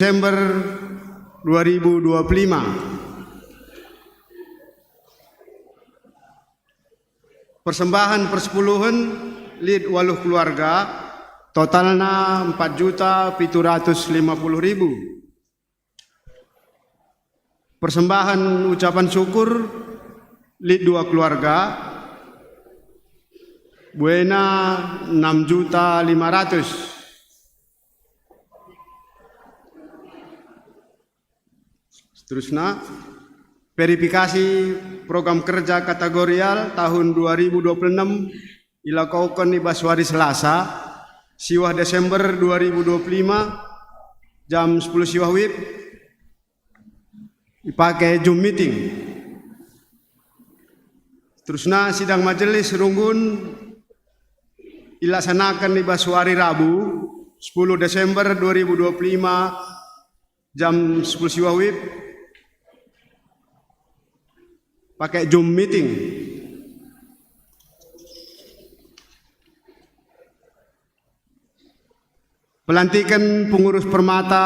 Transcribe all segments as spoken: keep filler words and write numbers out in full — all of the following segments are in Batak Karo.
Desember dua ribu dua puluh lima. Persembahan persepuluhen lit waluh keluarga, totalna empat juta pitu ratus lima puluh ribu. Persembahan ucapan syukur lit dua keluarga, buena enam juta lima ratus. Seterusna, verifikasi program kerja kategorial tahun dua ribu dua puluh enam ilakoken i bas wari Selasa, siwah Desember dua ribu dua puluh lima, jam sepuluh siwah wib, ipake Zoom meeting. Seterusna, sidang majelis runggun ilaksanaken i bas wari Rabu, sepuluh Desember dua ribu dua puluh lima, jam sepuluh siwah wib, pake Zoom meeting. Pelantiken pengurus permata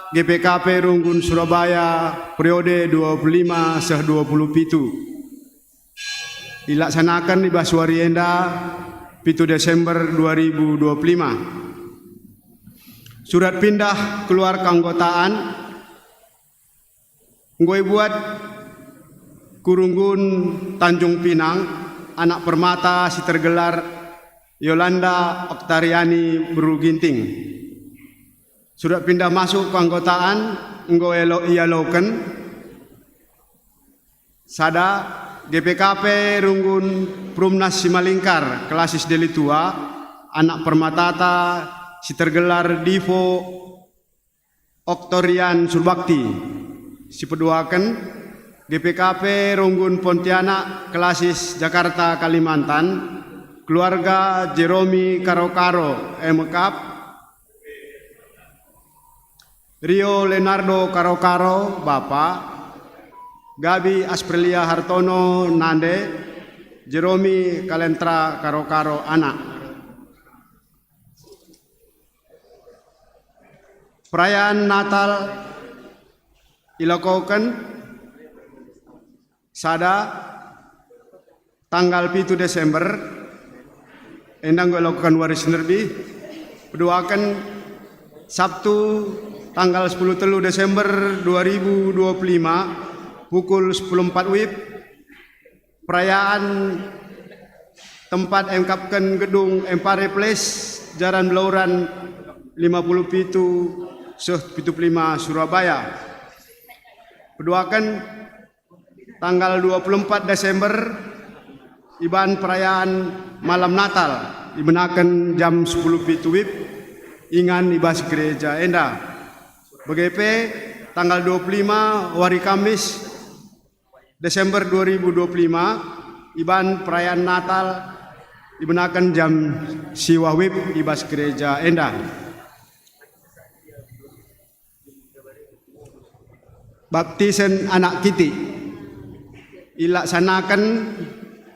G P K P Runggun Surabaya periode dua puluh lima seh dua puluh pitu. Ilaksanaken i bas wari enda, pitu Desember dua ribu dua puluh lima. Surat pindah keluar keanggotaan enggo ibuat ku Runggun Tanjung Pinang, anak permata si tergelar Yolanda Oktariani Beru Ginting. Surat pindah masuk keanggotaan enggo elo-, ialoken. Sada, G P K P Runggun Perumnas Simalingkar, klasis delitua, anak permatata si tergelar Divo Oktorian Surbakti. Sipeduaken, G P K P Runggun Pontianak, klasis Jakarta, Kalimantan, keluarga Jeromi Karo-Karo, e me kap, Rio Leonardo Karo-Karo, bapa, Gabi Asprilia Hartono, nande, Jeromi Kalentra Karo-Karo, anak. Perayaan Natal ilakoken sada, tanggal pitu Desember, enda enggo ilakoken wari si nderbih. Peduaken, Sabtu, tanggal sepuluh telu Desember dua ribu dua puluh lima, pukul sepuluh empat wib, perayaan tempat engkapken gedung Empire Place, Jalan Belauran lima puluh pitu seh pitu puluh lima, Surabaya. Peduaken, tanggal dua puluh empat Desember, iban perayaan Malam Natal, ibenaken jam sepuluh pitu wib, ingan i bas gereja enda. Bage pe, tanggal dua puluh lima, wari Kamis, Desember dua ribu dua puluh lima, iban perayaan Natal, ibenaken jam siwah wib i bas gereja enda. Baptisen anak kitik ilaksanaken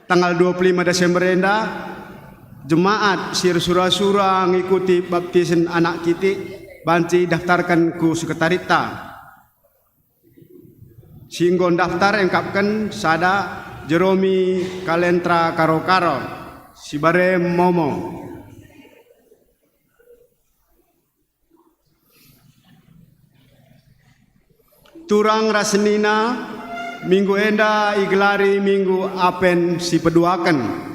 tanggal dua puluh lima Desember enda. Jemaat si ersura-sura ngikuti baptisen anak kitik banci idaftarken ku sekretaritta. Si enggo ndaftar engkapken sada, Jeromi Kalentra Karo-Karo, Sibarem Momo. Turang ras senina, minggu enda igelari Minggu Apen si peduaken.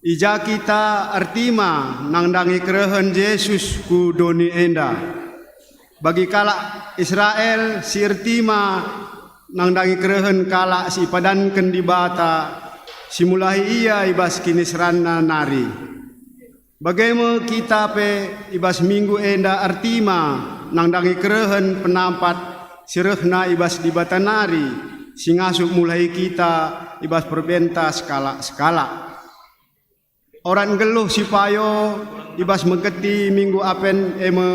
I ja kita ertima nandangi kerehen Jesus ku doni enda. Bagi kalak Israel si ertima nandangi kerehen kalak si ipadanken Dibata, si mulahi ia i bas kiniseranNa nari. Bage me kita pe i bas minggu enda ertima nandangi kerehen penampat si rehna i bas Dibata nari, si ngasup mulahi kita i bas perbenta sekalak-sekalak. Orat nggeluh si payo i bas mengketi Minggu Apen e me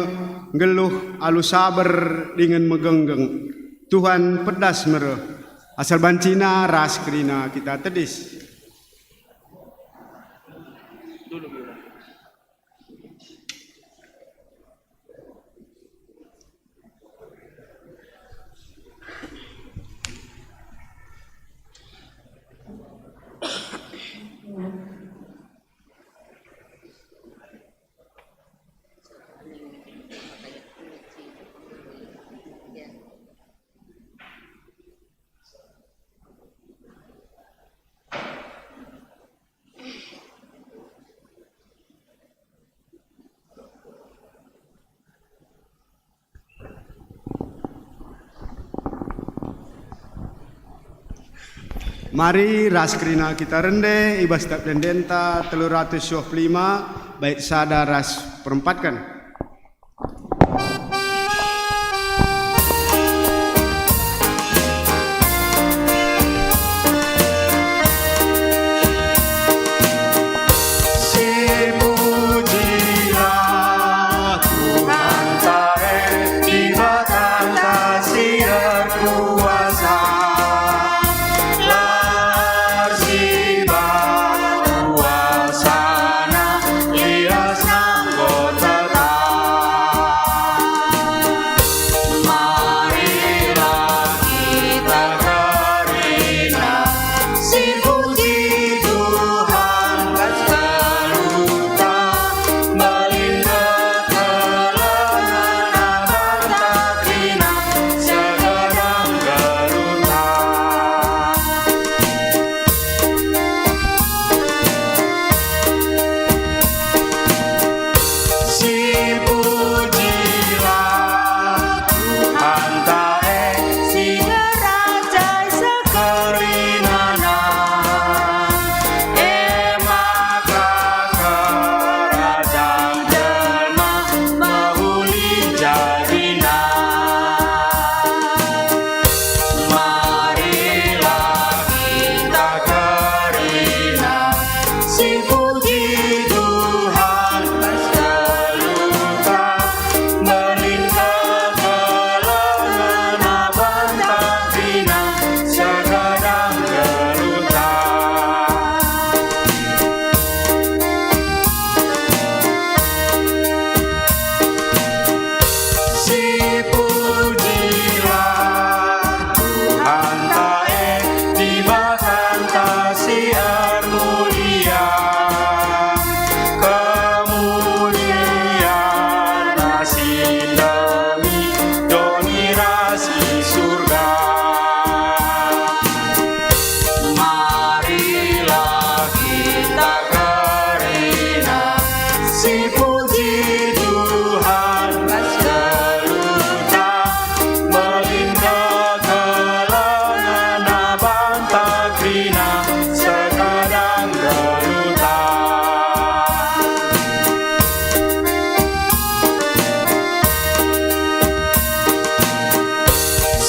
nggeluh alu saber dingen megenggeng. Tuhan pedas mereh, asal bancina ras kerina kita tedis. Mari ras kerina kita rende i bas kitab ende-enda telu ratus dua puluh lima, bait sada ras perempatken. Sipujilah Tuhanta e, Dibatanta si erkuasa. La ersibar kuasaNa, lias enggo tetap. Marilah kita kerina, sipuji Tuhan ras geluhta, mbelin kekelengen abanta kerina sekedang geluhta. Sipujilah Tuhanta e, si ngerajai sekerinana, e maka kerajan jelma mehuli jadina. Marilah kita kerina, sipuji Tuhan ras geluhta, mbelin kekelengen abanta kerina sekedang geluhta. Sipujilah Tuhanta e, Dibatanta si ermulia. KemulianNa si ndemi doni ras i Surga. Marilah kita kerina, sipuji Tuhan ras geluhta, mbelin kekelengen abanta kerina sekedang geluhta.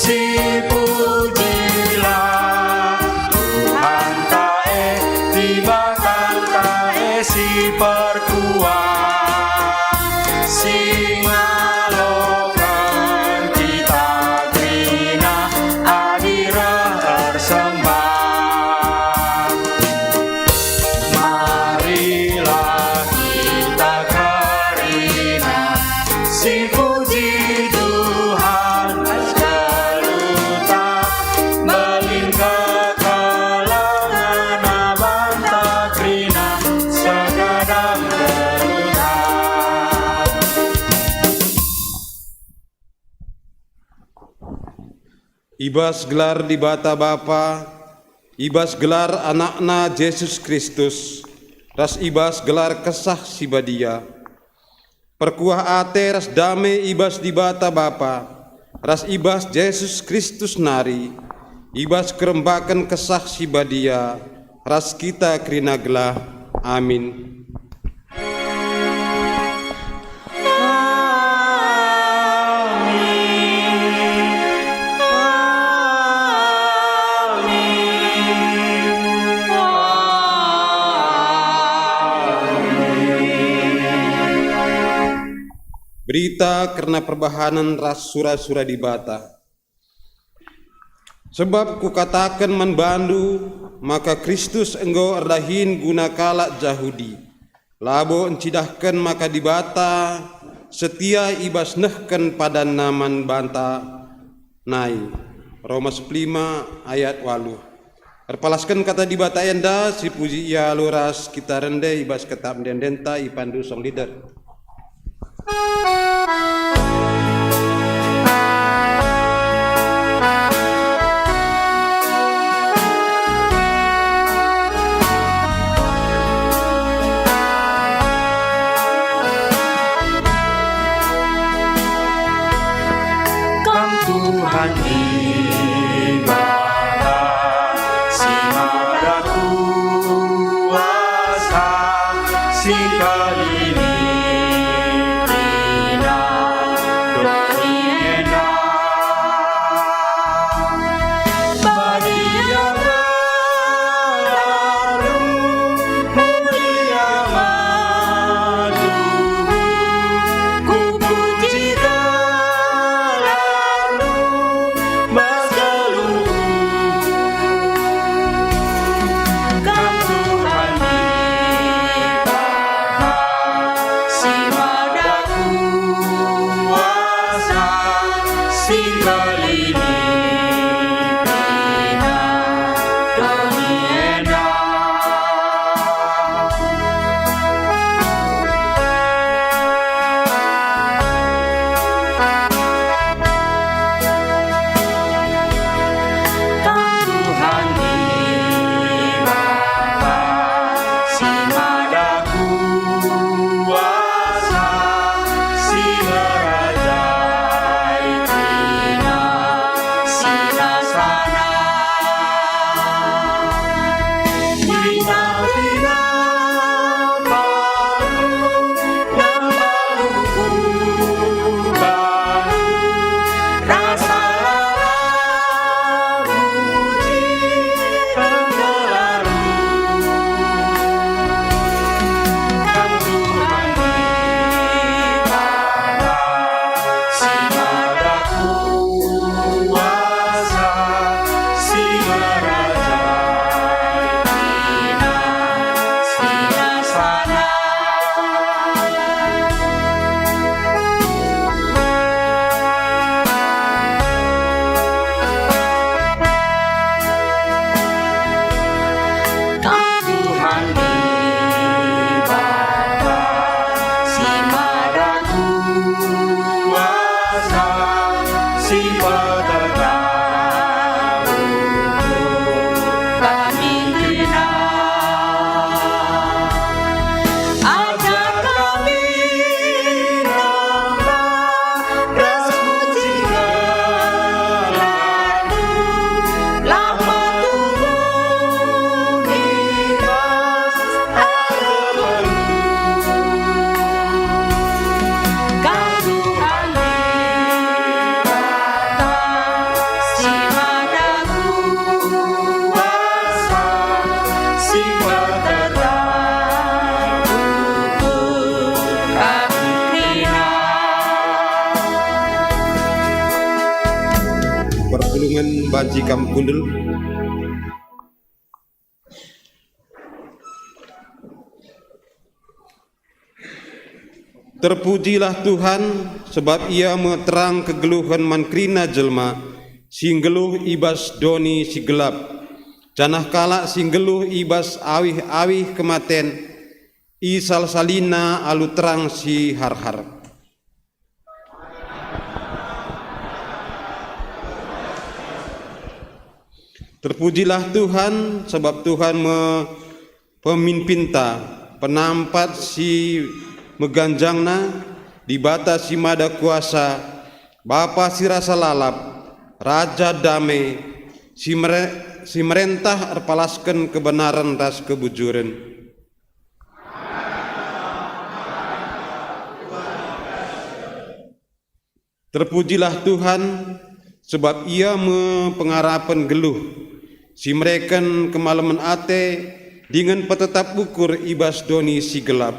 Sipujilah Tuhanta e, Dibatanta e si perkuah, si ngaloken kita kerina adi reh ersembah. Marilah kita kerina, sipuji Tuhan ras geluhta, mbelin kekelengen abanta kerina sekedang geluhta. I bas gelar Dibata Bapa, i bas gelar AnakNa Jesus Kristus, ras i bas gelar Kesah Si Badia, perkuah ate ras dame i bas Dibata Bapa, ras i bas Jesus Kristus nari, i bas kerembaken Kesah Si Badia, ras kita kerina gelah. Amin. Berita kerna perbahanen ras sura-sura Dibata. Sebab kukataken man bandu maka Kristus enggo erdahin guna kalak Jahudi, labo encidahken maka Dibata setia i bas nehken padanNa man banta nai. Roma sepuluh lima ayat waluh. Erpalasken kata Dibata enda, sipuji ia alu ras kita rende i bas ketap ende-endenta ipandu song leader. Kam Tuhan Dibata, si Bas geluhku, Kam Tuhan Dibata si mada kuasa, si ngkelinipi doni enda. Kam Tuhan Dibata si mada kuasa, si ngerajai kerina sinasana. Kerina-kerina baru, baru, baru, rasa lalap puji Kam gelarmu. Kam Tuhan Dibata si mada kuasa, si ngerajai kerina sinasana. Kam Tuhan Dibata si mada kuasa, si peterta ukur kami kerina. Ajar kami nembah ras muji gelarNdu, la metumun i bas arepenNdu. Kam Tuhan Dibata si mada kuasa, si peterta ukur kami kerina. Perpulungen banci kam kundul. Terpujilah Tuhan, sebab Ia me terang kegeluhen man kerina jelma si nggeluh i bas doni si gelap, janah kalak si nggeluh i bas awih-awih kematen isal-salina alu terang si harhar. Terpujilah Tuhan, sebab Tuhan me pemimpinta, penampat si meganjangna, Dibata si mada kuasa, Bapa si rasa lalap, Raja dame, si mere-, si merentah erpalasken kebenaren ras kebujuren. Terpujilah Tuhan, sebab Ia me pengarapen geluh, si mereken kemalemen ate dingen petetap ukur i bas doni si gelap.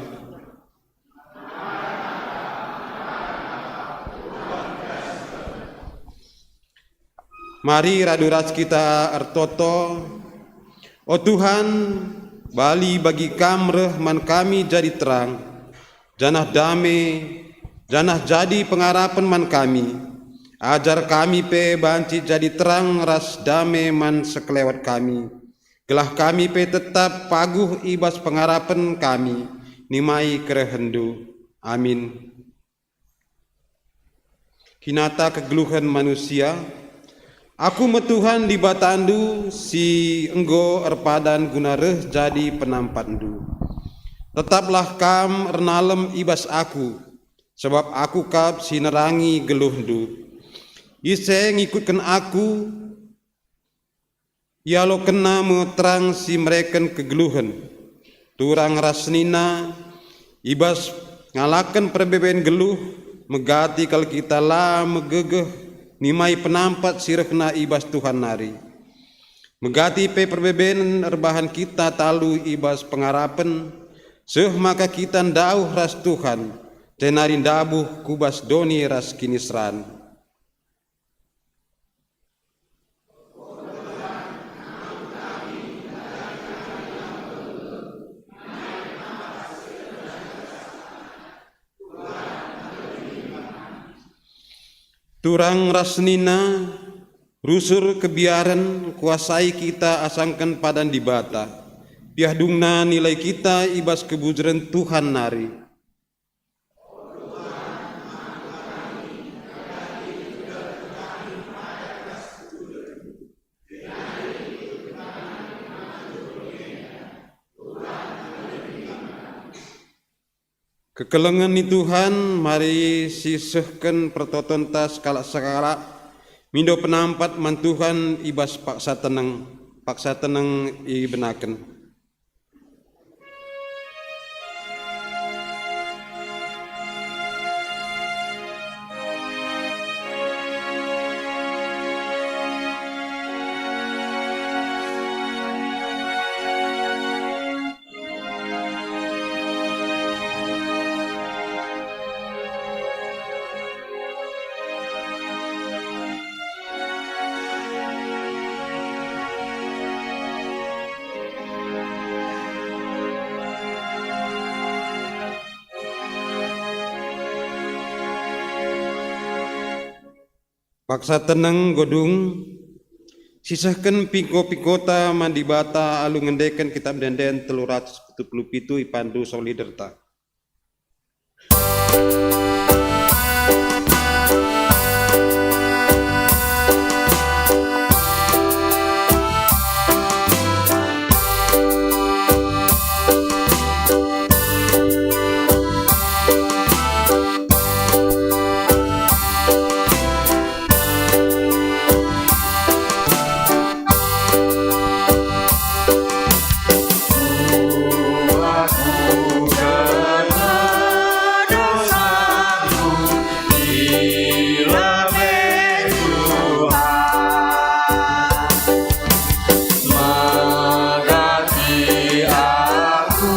Mari radu ras kita ertoto. O Tuhan, bali bagi Kam reh man kami jadi terang, janah dame, janah jadi pengarapen man kami. Ajar kami pe banci jadi terang ras dame man sekelewet kami, gelah kami pe tetap paguh i bas pengarapen kami, nimai kerehenNdu. Amin. Kinata kegeluhen manusia. Aku me Tuhan Dibatandu si enggo erpadan guna reh jadi penampatndu. Tetaplah kam ernalem i bas Aku, sabap Aku kap si nerangi geluhndu. Ise ngikutken Aku, ialokenna me terang si mereken kegeluhen. Turang ras senina, I bas ngalaken perbeben geluh, megati kal kita la megegeh nimai penampat si rehna i bas Tuhan nari. Megati pe perbeben erbahan kita talu i bas pengarapen, seh maka kita ndauh ras Tuhan, jenari ndabuh ku bas doni ras kiniseran. Turang ras senina, rusur kebiaren kuasai kita asangken padan Dibata, piah dungna nilai kita i bas kebujuren Tuhan nari. Kekelengen ni Tuhan, mari sisehken pertotonta sekalak-sekalak, mindo penampat man Tuhan i bas paksa teneng, paksa teneng ibenaken. Paksa teneng godung, sisehken pingko-pingkota man Dibata alu ngendeken Kitap Ende-enden telu ratus pitu puluh pitu ipandu soliderta. Merati aku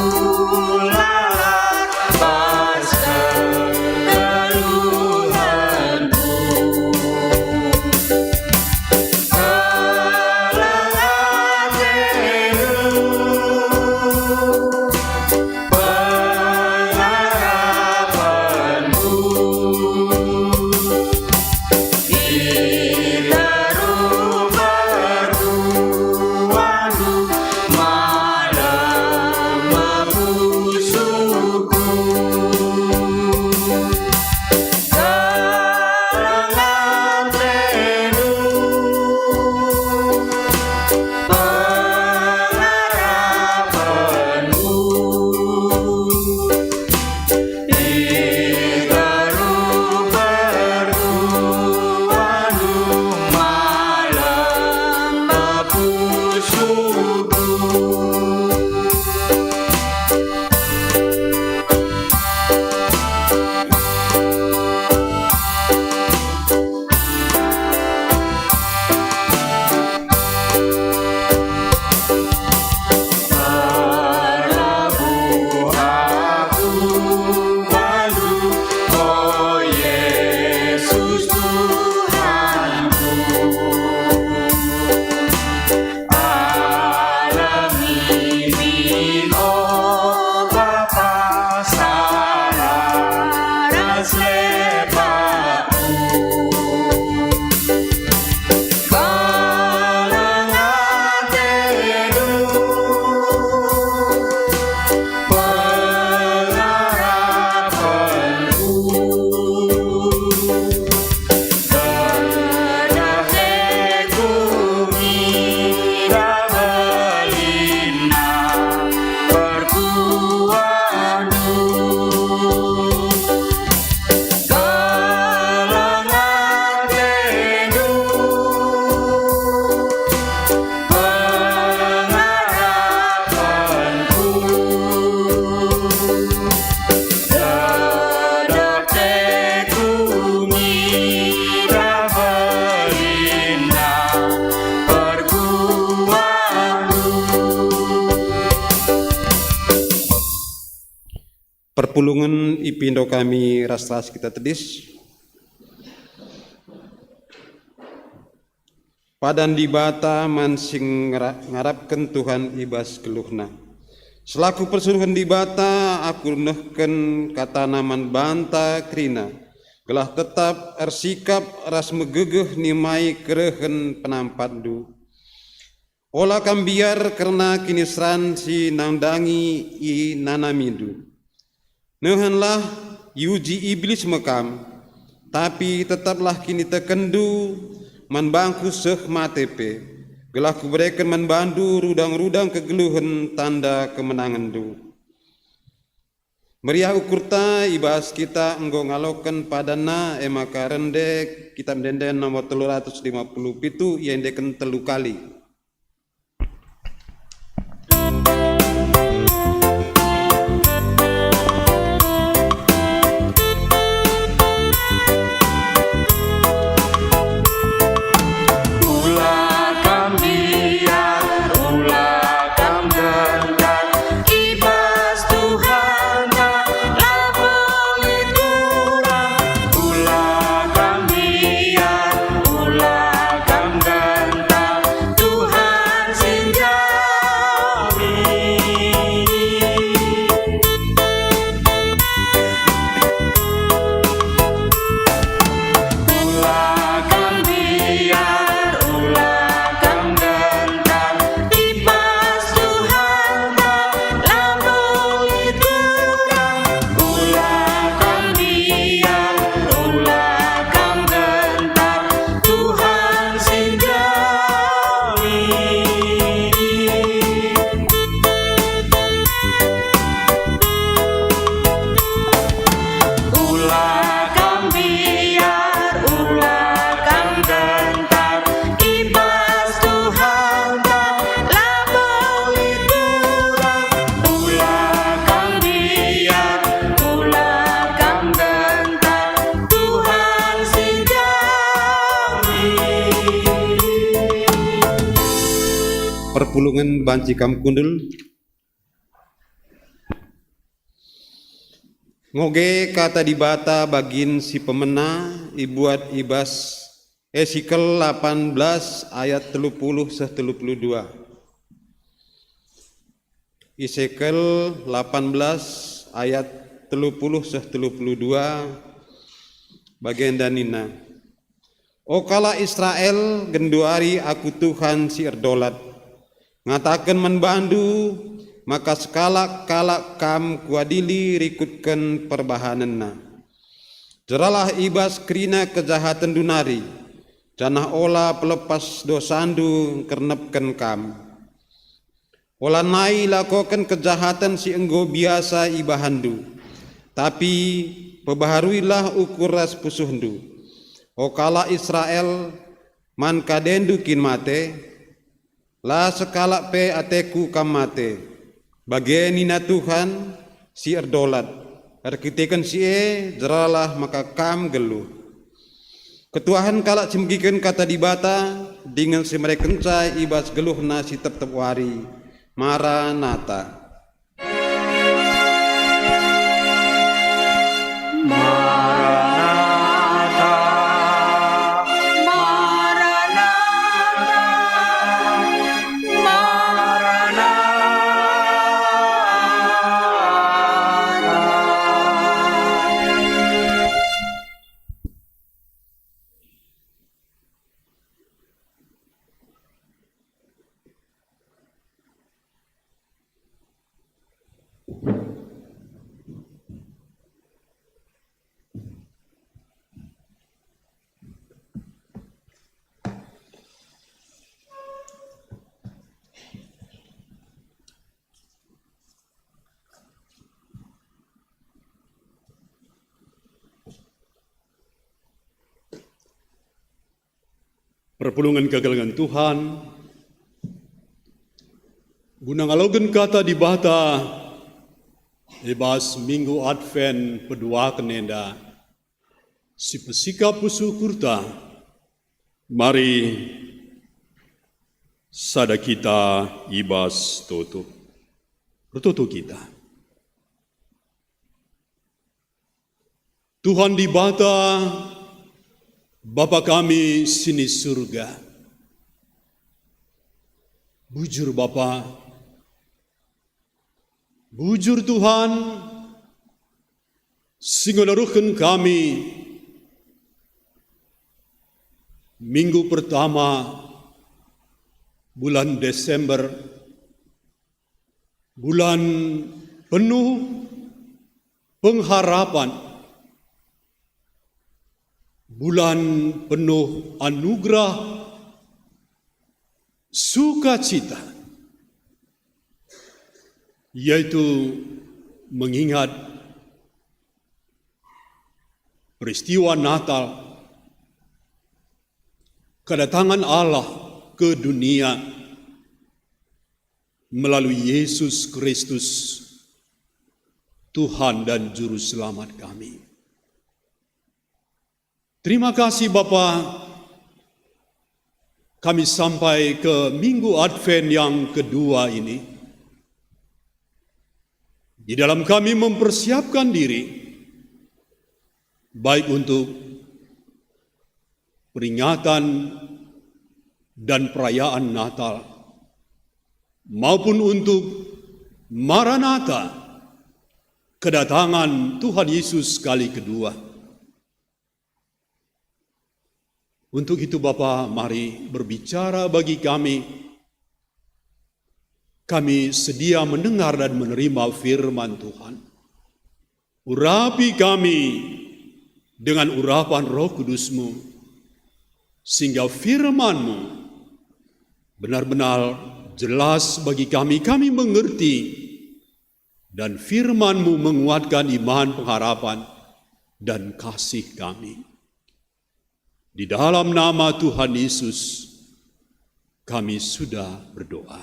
lalap bas kegeluhenku. Keleng atendu, pengarapenku. Itaru perguandu malem pusuhku. Keleng atendu, pengarapenku. Itaru perguandu malem pusuhku. Erlabuh aku bandu Pulungen ipindo kami ras-ras kita tedis. Padan Dibata man si ngera-, ngarapken Tuhan i bas geluhna. Selaku persuruhen Dibata, aku nehken katana man banta kerina, gelah tetap ersikap ras megegeh nimai kerehen penampatndu. Ola kam mbiar kerna kiniseran si nandangi inanamindu. Nehenlah, iuji Iblis me kam, tapi tetaplah kinitekenndu man bangku seh mate pe, gelah kubereken man bandu rudang-rudang kegeluhen tanda kemenangenndu. Meriah ukurta i bas kita enggo ngaloken padanna, e maka rende Kitab Ende-enden nomor telu ratus lima puluh pitu iendeken telu kali. Ula kam mbiar, ula kam gentar, i bas Tuhanta labo lit kurang. Ula kam mbiar, ula kam gentar, Tuhan si njamin. Ula kam mbiar, ula kam gentar, i bas Tuhanta labo lit kurang. Ula kam mbiar, ula kam gentar, Tuhan si njamin. Ula kam mbiar, ula kam gentar, i bas Tuhanta labo lit kurang. Ula kam mbiar, ula kam gentar, Tuhan si njamin. Perpulungen banci kam kundul. Ngoge Kata Dibata bagin si pemena ibuat i bas Esekiel lapan belas ayat telu puluh seh telu puluh dua. Esekiel lapan belas ayat telu puluh seh telu puluh dua, bagenda nina, "O kalak Israel, genduari Aku Tuhan si erdolat, ngataken man bandu maka sekalak kalak kam Kuadili rikutken perbahanenna. Jeralah i bas kerina kejahatenndu nari, janah ola pelepas dosandu ngkernepken kam. Ola nai lakoken kejahaten si enggo biasa ibahanndu, tapi pebaharuilah ukur ras pusuhndu. O kalak Israel, man ka dendu kin mate? La sekalak pe ateKu kam mate." Bage nina Tuhan si erdolat, "Erkiteken si e, jeralah maka kam nggeluh." Ketuahen kalak si megiken Kata Dibata dingen si merekenca i bas geluhna si tep-tep wari. Maranata. Maranata, Maranata, Maranata. Perpulungen kekelengen Tuhan, guna ngaloken Kata Dibata i bas Minggu Advent peduaken enda, si pesikap pusuh ukurta, mari sada kita i bas toto. Ertoto kita. Tuhan Dibata, Bapa kami si ni Surga. Bujur Bapa, bujur Tuhan, si nggeluhken kami minggu pertama bulan Desember, bulan penuh pengharapan, bulan penuh anugerah, sukacita, yaitu mengingat peristiwa Natal, kedatangan Allah ke dunia melalui Yesus Kristus, Tuhan dan Juru Selamat kami. Terima kasih Bapa, kami sampai ke Minggu Advent yang kedua ini. Di dalam kami mempersiapkan diri, baik untuk peringatan dan perayaan Natal, maupun untuk Maranatha, kedatangan Tuhan Yesus kali kedua. Untuk itu, Bapa, mari berbicara bagi kami. Kami sedia mendengar dan menerima firman Tuhan. Urapi kami dengan urapan Roh Kudus-Mu, sehingga firman-Mu benar-benar jelas bagi kami, kami mengerti, dan firman-Mu menguatkan iman, pengharapan, dan kasih kami. Di dalam nama Tuhan Yesus, kami sudah berdoa.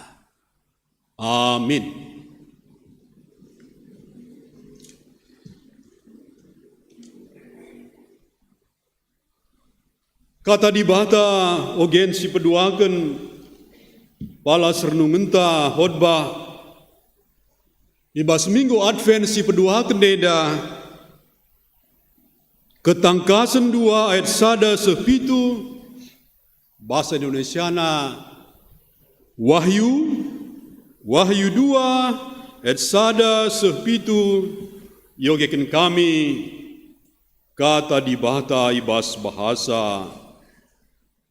Amin. Kata Dibata ogen si peduaken pala si renungenta khotbah i bas Minggu Advent si peduaken enda, Ketangkasen dua ayat sada seh pitu, bahasa Indonesiana Wahyu, Wahyu dua ayat sada seh pitu, iogeken kami Kata Dibata i bas bahasa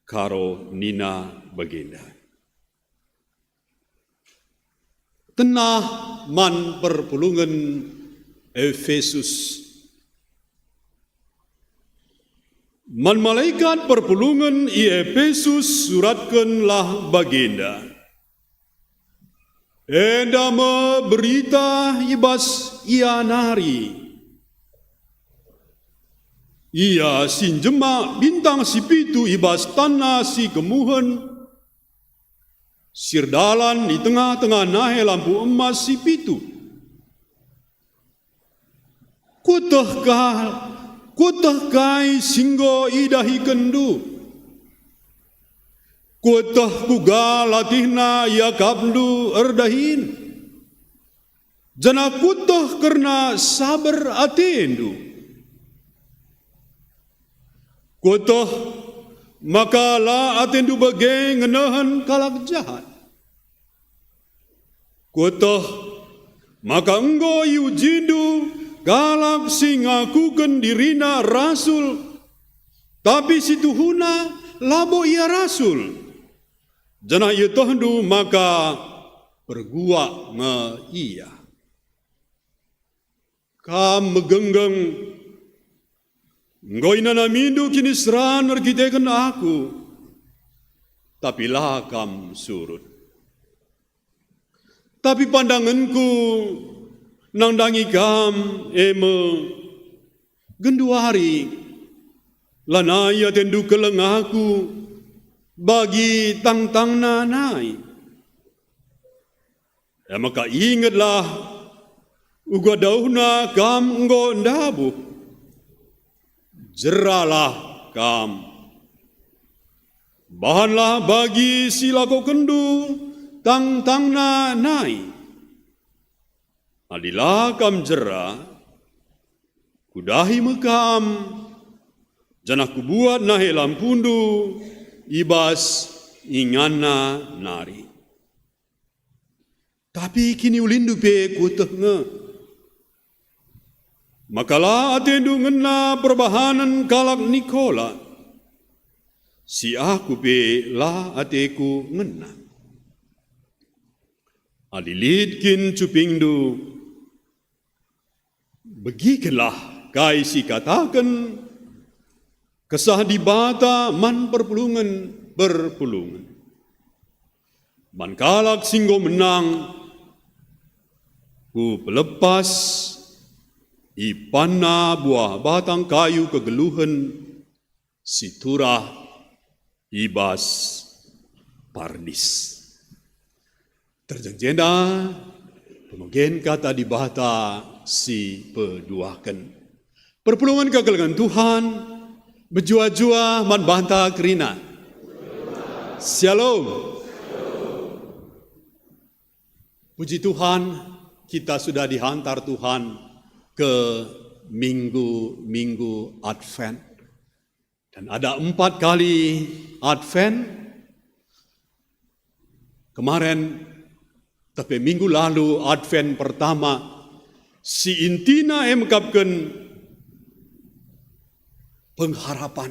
Karo nina bagenda. Tenah man perpulungen Efesus. Man malekat perpulungen i Efesus suratkenlah bagenda. Enda me berita i bas ia nari. Ia si njemak bintang si pitu i bas tanna si kemuhen, si erdalan i tengah-tengah nahe lampu emas si pitu. Kueteh ka, kueteh kai si enggo idahikenndu. Kueteh kuga latihna iakapndu erdahin, janah kueteh kerna saber atendu. Kueteh maka la atendu bage ngenehen kalak jahat. Kueteh maka enggo iujindu kalak si ngakuken dirina rasul, tapi si tuhuna labo ia rasul, janah ietehndu maka perguak nge ia. Kam megenggeng, enggo inanamindu kiniseran erkiteken aku, tapi la kam surut. Tapi pandangenku nandangi kam, e me, genduari lanai atendu keleng aku bagi tangtangna nai. E maka ingetlah, uga dauhna kam enggo ndabuh. Jeralah kam. Bahanlah bagi si lakokenndu tangtangna nai. Adi la kam jera, Kudahi me kam, janah kubuat nahe lampundu i bas inganna nari. Tapi kiniulinndu pe kueteh nge, maka la atendu ngena perbahanen kalak Nikola, si aku pe la ateku ngena. Adi lit kin cupingndu, begikenlah kai si ikataken Kesah Dibata man perpulungen-perpulungen. Man kalak si enggo menang, kupelepas ipanna buah batang kayu kegeluhen si turah i bas Pardis. Terjeng jenda pemegein Kata Dibata si peduaken. Perpulungen kekelengen Tuhan, mejuah-juah man banta kerina. Shalom. Puji Tuhan, kita sudah dihantar Tuhan ke minggu-minggu Advent. Dan ada empat kali Advent. Kemaren, tapi minggu lalu, Advent pertama, si intina e mekapken pengharapan.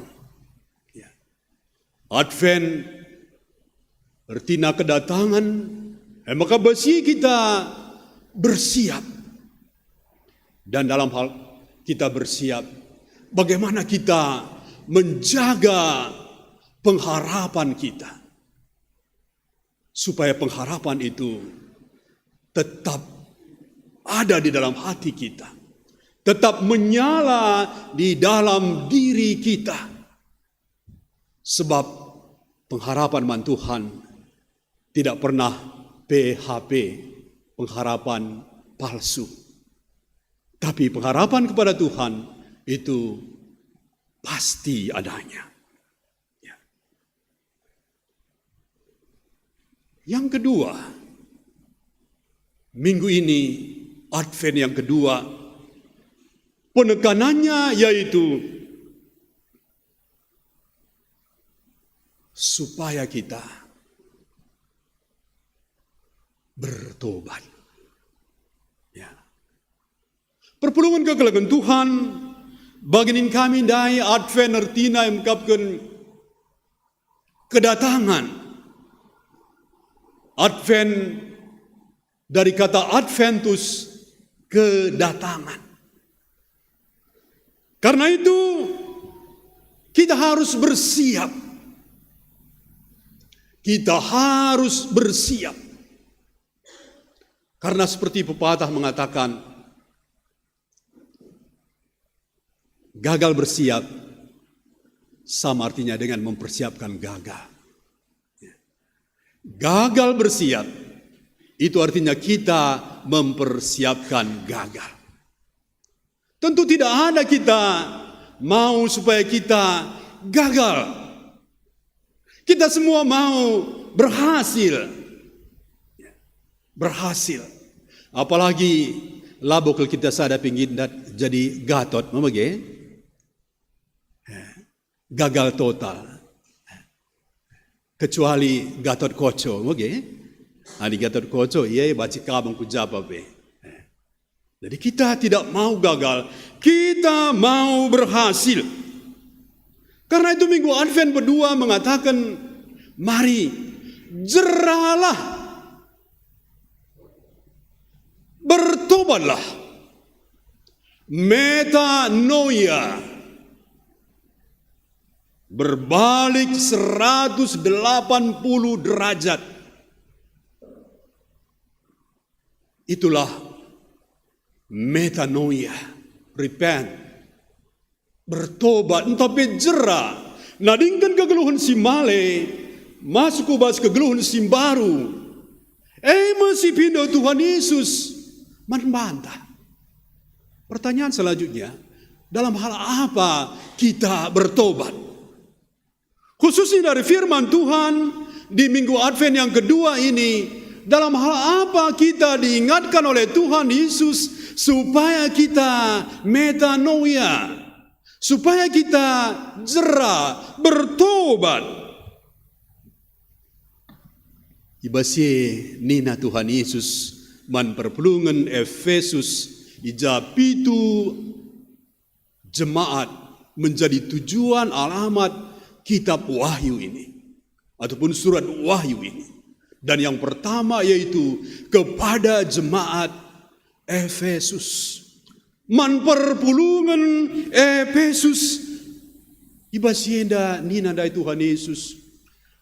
Ya. Advent ertina kedatangan, e maka besi kita bersiap. Dan dalam hal kita bersiap, bagaimana kita menjaga pengharapan kita, supaya pengharapan itu tetap ada di dalam hati kita, tetap menyala di dalam diri kita. Sebab pengharapan man Tuhan tidak pernah P H P, pengharapan palsu. Tapi pengharapan kepada Tuhan itu pasti adanya. Ya. Yang kedua, minggu ini, Advent yang kedua, penekanannya yaitu supaya kita bertobat. Ya. Perpulungen kekelengen Tuhan, bagi nin kami ndai Advent ertina e mekapken kedatangan. Advent dari kata Adventus, kedatangan. Karena itu, kita harus bersiap. Kita harus bersiap. Karena seperti pepatah mengatakan, gagal bersiap sama artinya dengan mempersiapkan gagal. Gagal bersiap, itu artinya kita mempersiapkan gagal. Tentu tidak ada kita mau supaya kita gagal. Kita semua mau berhasil. Berhasil. Apalagi labo kal kita sada pe nggit ndat jadi Gatot, me bage? Gagal total. Kecuali Gatot Koco, me bage? Adi Gatot Koco, ia banci kabang ku japa pe. Jadi kita tidak mau gagal, kita mau berhasil. Karena itu minggu Advent kedua mengatakan, mari jeralah, bertobatlah, metanoia, berbalik seratus delapan puluh derajat. Itulah metanoia, repent, bertobat, ntah pe jera, nadingken kegeluhen si male, masuk ku bas kegeluhen si mbaru. E me si ipindo Tuhan Yesus man banta. Pertanyaan selanjutnya, dalam hal apa kita bertobat? Khususnya dari firman Tuhan di minggu Advent yang kedua ini, dalam hal apa kita diingatkan oleh Tuhan Yesus supaya kita metanoia, supaya kita jera, bertobat. I bas si e nina Tuhan Yesus man perpulungen Efesus, i ja pitu jemaat menjadi tujuan alamat kitab Wahyu ini, ataupun surat Wahyu ini. Dan yang pertama yaitu kepada jemaat Efesus. Man perpulungen Efesus. I bas si enda nina ndai Tuhan Yesus,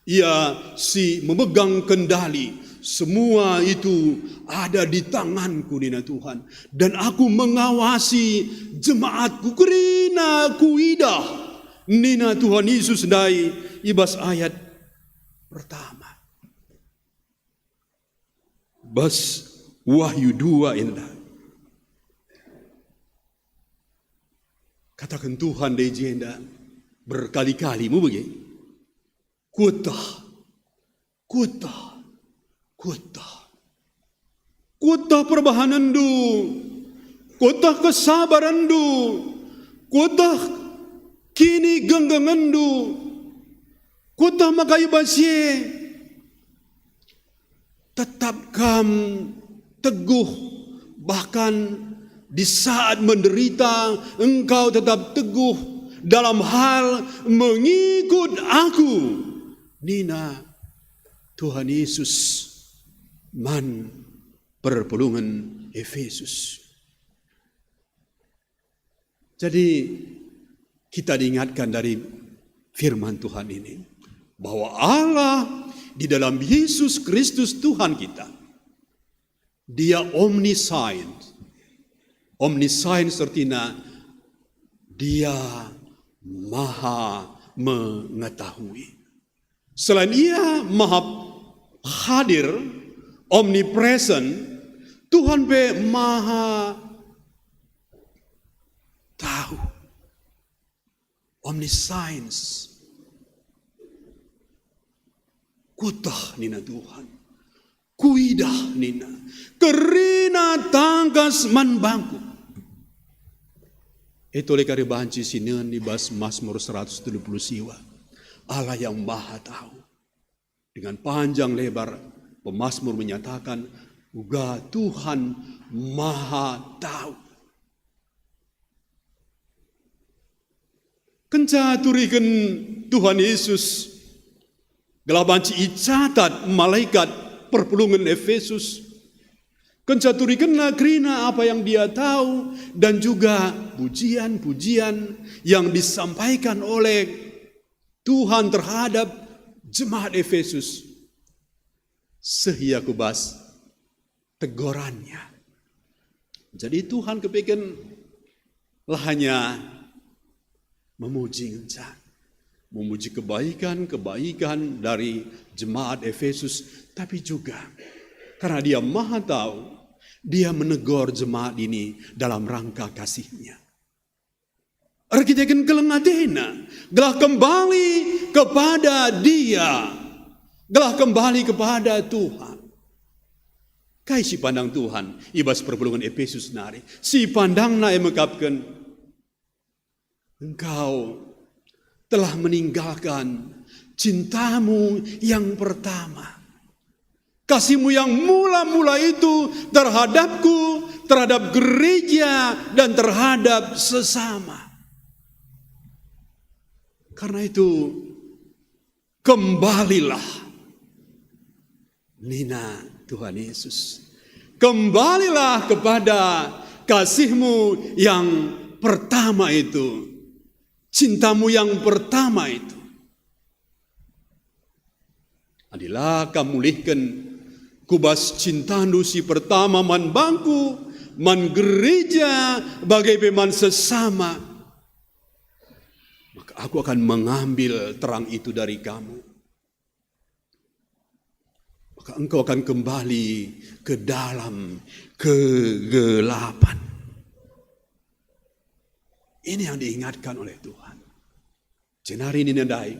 Ia si memegang kendali, semua itu ada di tanganku, nina Tuhan. Dan aku mengawasi jemaatku kerina kuidah, nina Tuhan Yesus ndai i bas ayat pertama. Bas Wahyu dua enda. Kataken Tuhan ndai i jenda berkali-kali, mubege. Kueteh, kueteh, kueteh. Kueteh perbahanenndu, kueteh kesabarenndu, kueteh kinigenggengenndu, kueteh maka i bas si e tetap kam teguh, bahkan di saat menderita engkau tetap teguh dalam hal mengikut Aku, nina Tuhan Yesus man perpulungen Efesus. Jadi, kita diingatkan dari firman Tuhan ini, bahwa Allah di dalam Yesus Kristus Tuhan kita, Dia omniscient. Omniscient artina Dia maha mengetahui. Selain Ia maha hadir, omnipresent, Tuhan pe maha tahu, omniscience. Kueteh, nina Tuhan. Kuidah, nina. Kerina tangkas man bangku. E tole kari banci si nehen i bas Mazmur seratus telu puluh siwa. Allah yang Maha Tahu. Dengan panjang lebar pemazmur menyatakan, uga Tuhan Maha Tahu. Kenca turiken Tuhan Yesus, gelah banci icatat malaikat perpulungen Efesus. Kenca turikenna kerina apa yang dia tahu dan juga pujian-pujian yang disampaikan oleh Tuhan terhadap jemaat Efesus, seh ia ku bas tegurannya. Jadi Tuhan kepeken lah hanya memuji ngenca, memuji kebaikan-kebaikan dari jemaat Efesus, tapi juga karena Dia Maha Tahu, Dia menegur jemaat ini dalam rangka kasih-Nya. Erkiteken keleng ateNa, gelah kembali kepada Dia, gelah kembali kepada Tuhan. Kai si pandang Tuhan i bas perpulungen Efesus nari? Si pandangNa e mekapken, "Engkau telah meninggalkan cintamu yang pertama." Kasihmu yang mula-mula itu terhadapku, terhadap gereja, dan terhadap sesama. Karena itu, kembalilah, nina Tuhan Yesus. Kembalilah kepada kasihmu yang pertama itu, cintamu yang pertama itu. Adi la kam mulihken ku bas cintandu si pertama man bangku, man gereja, bage pe man sesama, maka Aku akan mengambil terang itu dari kamu. Maka engkau akan kembali ke dalam kegelapan. Ini yang diingatkan oleh Tuhan. Jenari nina ndai,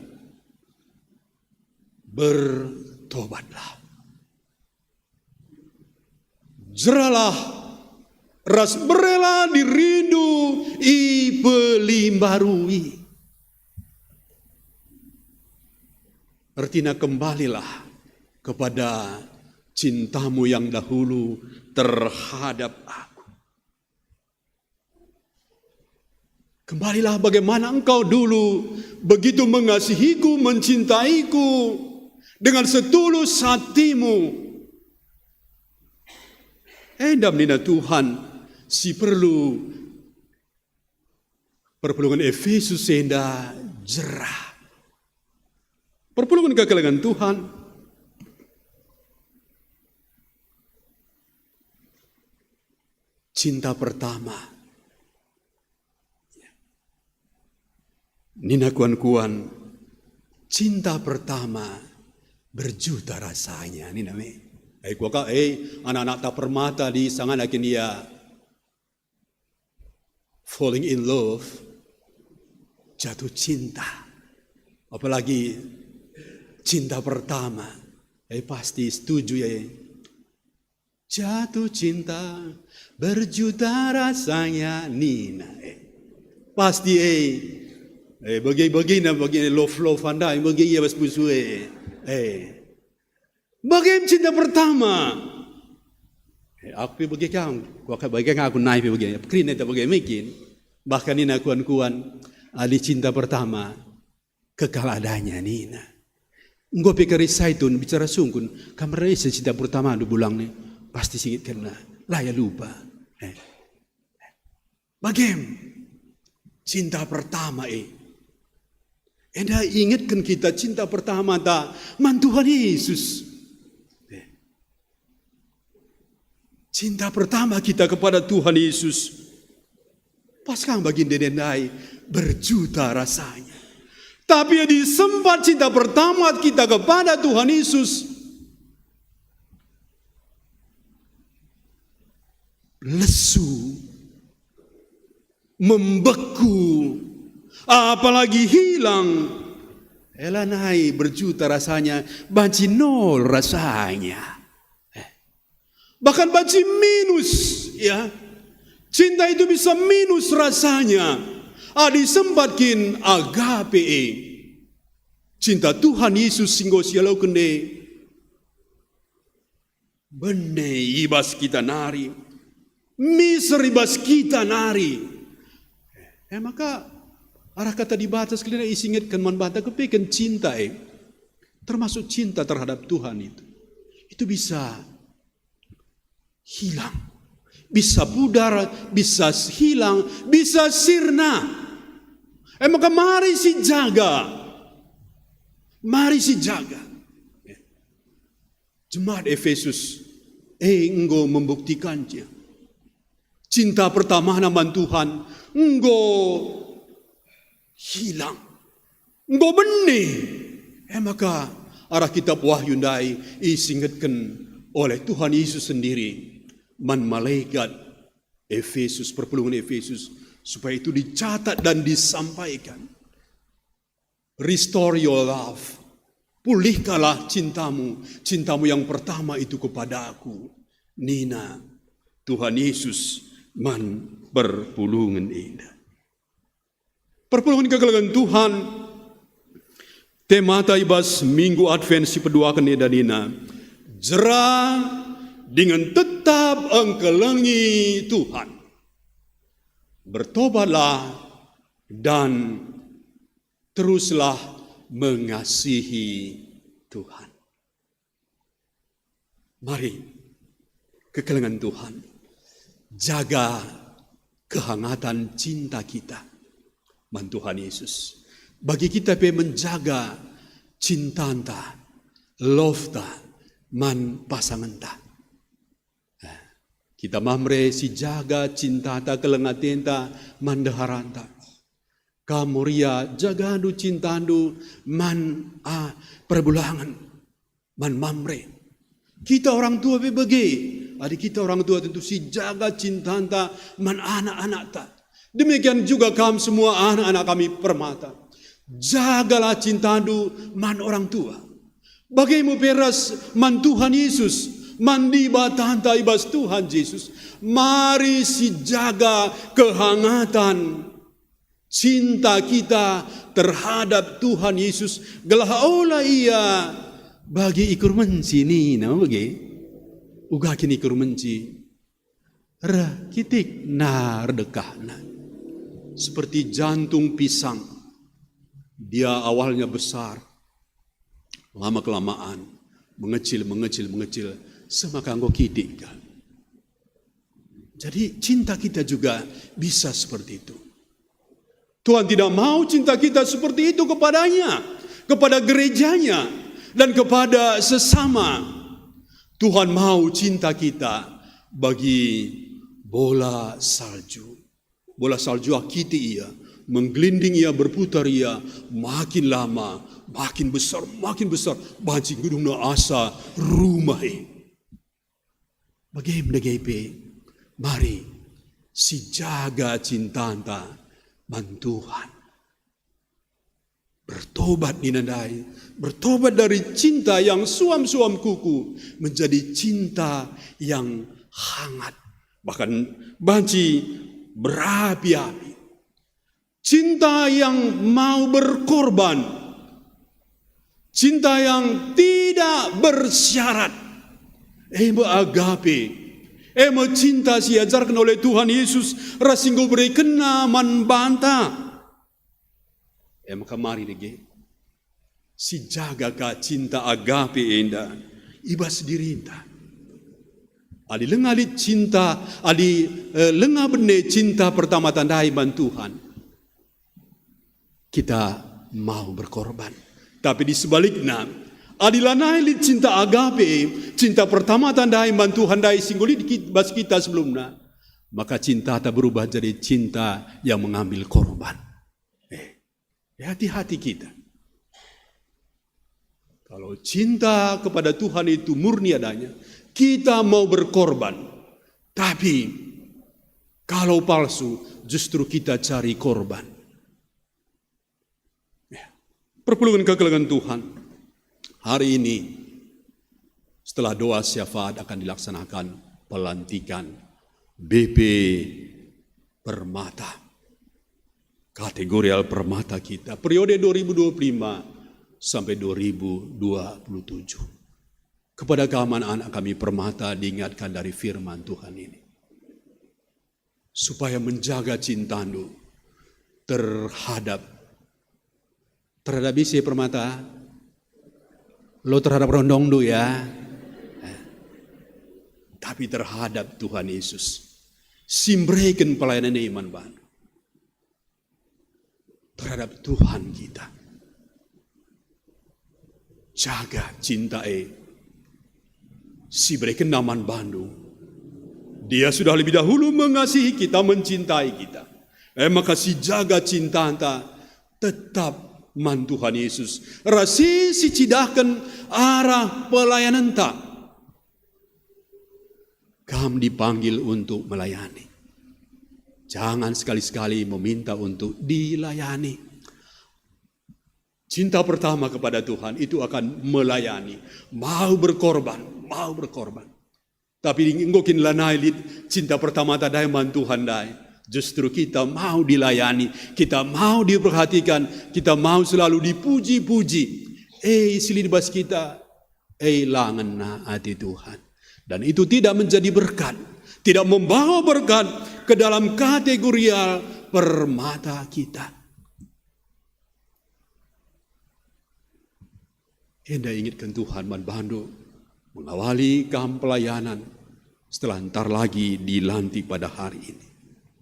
"Bertobatlah. Jeralah, ras berelah dirindu ipelimbarui. Ertina kembalilah kepada cintamu yang dahulu terhadap aku. Kembalilah bagaimana engkau dulu begitu mengasihiku, mencintaiku dengan setulus hatimu. Enda nina Tuhan si perlu perpulungen Efesus enda jerah. Perpulungen kekelengen Tuhan, cinta pertama. Nina kuan-kuan, cinta pertama berjuta rasanya, nina me. Eh, kuaka, eh, anak-anak ta permata di sangana kin ia falling in love, jatuh cinta. Apalagi cinta pertama. Eh, pasti setuju ya. Jatuh cinta berjuta rasanya nina. Eh, pasti eh. Eh, bagi-bagina bagi love-love anda bagi ia bas pusu eh. Eh. Bage cinta pertama. Eh, aku pe bage kang, kuaka bage kang aku nai pe bage. Kerina ta bage mekin. Bahkan nina kuan-kuan, adi cinta pertama kekal adanya nina. Enggo pe kari Saitun bicara sungkun, kam resa cinta pertama du bulang ni, pasti singit kena, la ya lupa. Eh. Bagem, cinta pertama e. Enda ingetken kita cinta pertama ta man Tuhan Yesus. Eh. Cinta pertama kita kepada Tuhan Yesus. Pas kang bagi ndai berjuta rasanya. Tapi adi sempat cinta pertama kita kepada Tuhan Yesus, lesu, membeku, apalagi hilang, ela nai berjuta rasanya, banci nol rasanya. Eh. Bahkan banci minus, ya. Cinta itu bisa minus rasanya. Adi sempat kin agape e. Cinta Tuhan Yesus si enggo sialoken e. Bene i bas kita nari. Miser i bas kita nari. E maka arah kata Dibata sekalian isingetken man banta kepeken cinta e. Termasuk cinta terhadap Tuhan itu. Itu bisa hilang, bisa pudar, bisa hilang, bisa sirna. E maka mari sijaga. Mari sijaga. Jemaat Efesus, eh, enggo membuktikannya. Cinta pertamana man Tuhan enggo hilang. Enggo bene. E maka arah kitab Wahyu ndai isingetken oleh Tuhan Yesus sendiri man malaikat Efesus, perpulungen Efesus, supaya itu dicatat dan disampaikan. Restore your love. Pulihkanlah cintamu, cintamu yang pertama itu kepada Aku, nina Tuhan Yesus man perpulungen enda. Perpulungen kekelengen Tuhan, temata i bas Minggu Advent si peduaken enda nina, jera dingen tetap engkelengi Tuhan. Bertobatlah dan teruslah mengasihi Tuhan. Mari, kekelengen Tuhan, jaga kehangatan cinta kita man Tuhan Yesus. Bagi kita pe menjaga cintanta, love-ta man pasangenta. Eh, kita Mamre sijaga cintata, keleng atenta man ndeharanta. Kam Moria, jagandu cintandu man, ah, perbulangen, man Mamre. Kita orang tua pe bage. Adi kita orang tua tentu sijaga cintanta man anak-anakta. Demikian juga kam semua anak-anak kami permata. Jagalah cintandu man orang tua. Bage me pe ras man Tuhan Yesus, man Dibatanta i bas Tuhan Jesus. Mari sijaga kehangatan cinta kita terhadap Tuhan Yesus, gelah ola Ia bagi ikur menci nina bage. Uga kin ikur menci, reh kitik na erdekahna. Seperti jantung pisang, dia awalnya besar, lama-kelamaan mengecil, mengecil, mengecil, semaka enggo kitik kal. Jadi cinta kita juga bisa seperti itu. Tuhan tidak mau cinta kita seperti itu kepada-Nya, kepada gereja-Nya, dan kepada sesama. Tuhan mau cinta kita bagi bola salju. Bola salju akiti ia, menggelinding ia, berputar ia, makin lama, makin besar, makin besar, banci ngedungna asa rumah e. Bage me dage pe, mari sijaga cintanta man Tuhan. Bertobat nina ndai, bertobat dari cinta yang suam-suam kuku menjadi cinta yang hangat, bahkan banci berapi-api. Cinta yang mau berkorban, cinta yang tidak bersyarat, e me agape, e me cinta si iajarken oleh Tuhan Yesus ras si enggo berekenNa man banta. E maka mari dage sijaga ka cinta agape enda i bas dirinta. Adi langa lit cinta, adi, eh, langa bene cinta pertamata ndai man Tuhan, kita mau berkorban. Tapi di sebalikna, adi lanai lit cinta agape, cinta pertamata ndai man Tuhan ndai si enggo lit ki-, bas kita sebelumna, maka cintata berubah jadi cinta yang mengambil korban. Eh, hati-hati kita. Kalau cinta kepada Tuhan itu murni adanya, kita mau berkorban. Tapi kalau palsu, justru kita cari korban. Ya. Perpulungen kekelengen Tuhan, hari ini setelah doa syafaat akan dilaksanakan pelantikan B P Permata, kategorial Permata kita, periode dua ribu dua puluh lima sampai dua ribu dua puluh tujuh. Kepada kam anak-anak kami Permata diingatkan dari firman Tuhan ini, supaya menjaga cintandu terhadap, terhadap ise Permata? Lo terhadap rondongndu ya. Tapi terhadap Tuhan Yesus, si mbereken pelayanan e man bandu. Terhadap Tuhan kita. Jaga cinta e si berekenNa man bandu. Dia sudah lebih dahulu mengasihi kita, mencintai kita. E maka sijaga cintanta tetap man Tuhan Yesus, ras si sicidahken arah pelayanenta. Kam dipanggil untuk melayani. Jangan sekali-sekali meminta untuk dilayani. Cinta pertama kepada Tuhan itu akan melayani, mau berkorban, mau berkorban. Tapi enggo kin lanai lit cinta pertamata ndai man Tuhan ndai. Justru kita mau dilayani, kita mau diperhatikan, kita mau selalu dipuji-puji. Eh, si lit bas kita, eh, la ngena ate Tuhan. Dan itu tidak menjadi berkat, tidak membawa berkat ke dalam kategorial Permata kita. Enda ingetken Tuhan man bandu mengawali kam pelayanan setelah ntar lagi dilantik pada hari ini.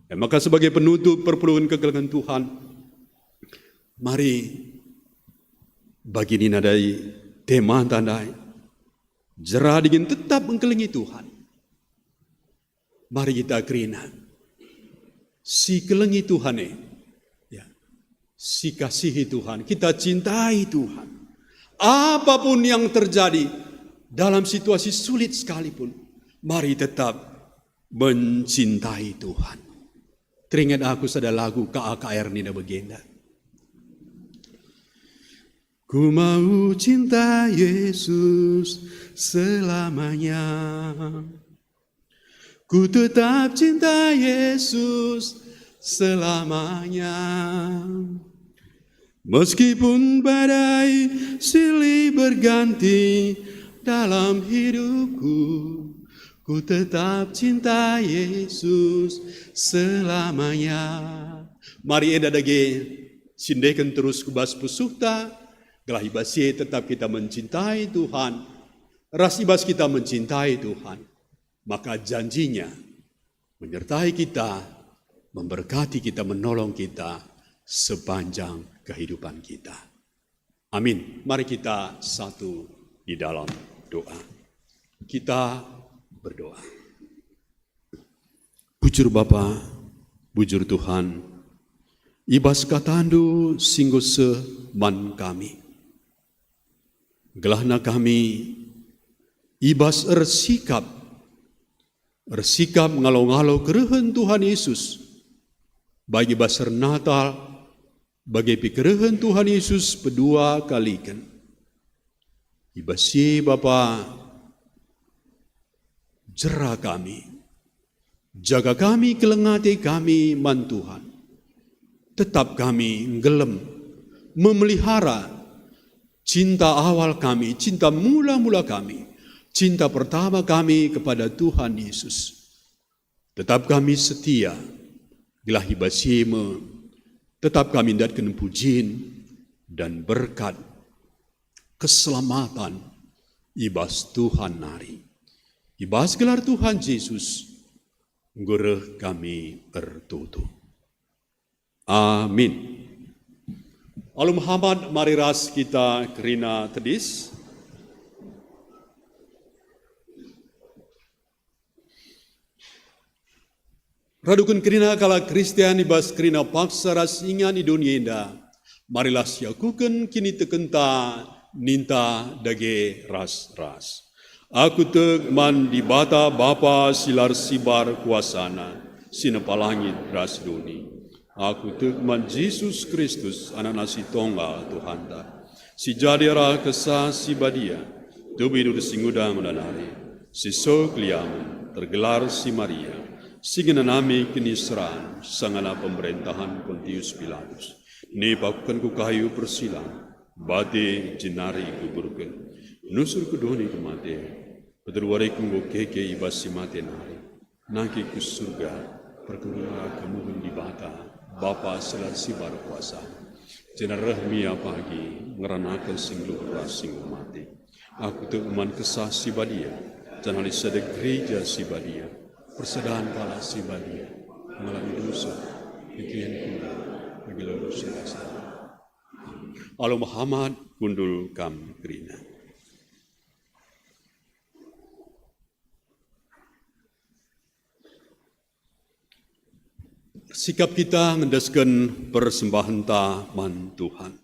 E maka sebagai penutup perpulungen kekelengen Tuhan, mari bagi nina ndai, temanta ndai, jera dingen tetap engkelengi Tuhan. Mari kita kerina. Sikelengi Tuhan e. Ya. Sikasihi Tuhan, kita cintai Tuhan. Apapun yang terjadi, dalam situasi sulit sekalipun, mari tetap mencintai Tuhan. Teringat aku sada lagu K A K R nina bagenda. Ku mau cinta Yesus selamanya. Ku tetap cinta Yesus selamanya. Meskipun badai silih berganti dalam hidupku, ku tetap cinta Yesus selamanya. Mari enda dage siendeken terus ku bas pusuhta, gelah i bas si e tetap kita mencintai Tuhan, ras i bas kita mencintai Tuhan, maka janjinya menyertai kita, memberkati kita, menolong kita sepanjang kehidupan kita. Amin. Mari kita satu di dalam doa. Kita berdoa. Bujur Bapa, bujur Tuhan, i bas kataNdu si enggo seh man kami. Gelahna kami i bas ersikap, ersikap ngalo-ngalo kerehen Tuhan Yesus, bagi bas ernata, bage pe kerehen Tuhan Yesus pedua kaliken. I bas si e Bapa, jera kami, jaga kami, keleng ate kami man Tuhan. Tetap kami nggelem memelihara cinta awal kami, cinta mula-mula kami, cinta pertama kami kepada Tuhan Yesus. Tetap kami setia, gelah i bas si e me tetap kami ndatken pujin dan berkat keselamatan i bas Tuhan nari. I bas gelar Tuhan Jesus, enggo reh kami ertoto. Amin. Alu mehamat, mari ras kita kerina tedis. Raduken kerina kalak Kristen i bas kerina paksa ras ingan i doni enda, marilah siakuken kinitekenta, ninta dage ras-ras. Aku tek man Dibata Bapa si la ersibar kuasaNa, si nempa langit ras doni. Aku tek man Jesus Kristus, AnakNa si Tonggal, Tuhanta, si jadi arah Kesah Si Badia, tubuh idur si nguda-nguda nari, si seh keliamen, tergelar si Maria, si ngenanami kiniseran sangana pemerentahen Pontius Pilatus. Nipakuken ku kayu persilang, bage jenari ikuburken. Nusur ku doni kematen, piga wariku enggo keke i bas si mate nari. Nangkih ku Surga, perkembangen kemuhen Dibata, Bapa si la ersibar kuasa. Jenari reh Ia pagi ngeranaken si nggeluh ras si enggo mate. Aku tek man Kesah Si Badia, janah lit sada Gereja Si Badia, persadan kalak si badia, ngalami dosa, kekehenku, bagi dosa. Alu mehamat, kundul kam kerina. Sikap kita ngendesken persembahenta man Tuhan.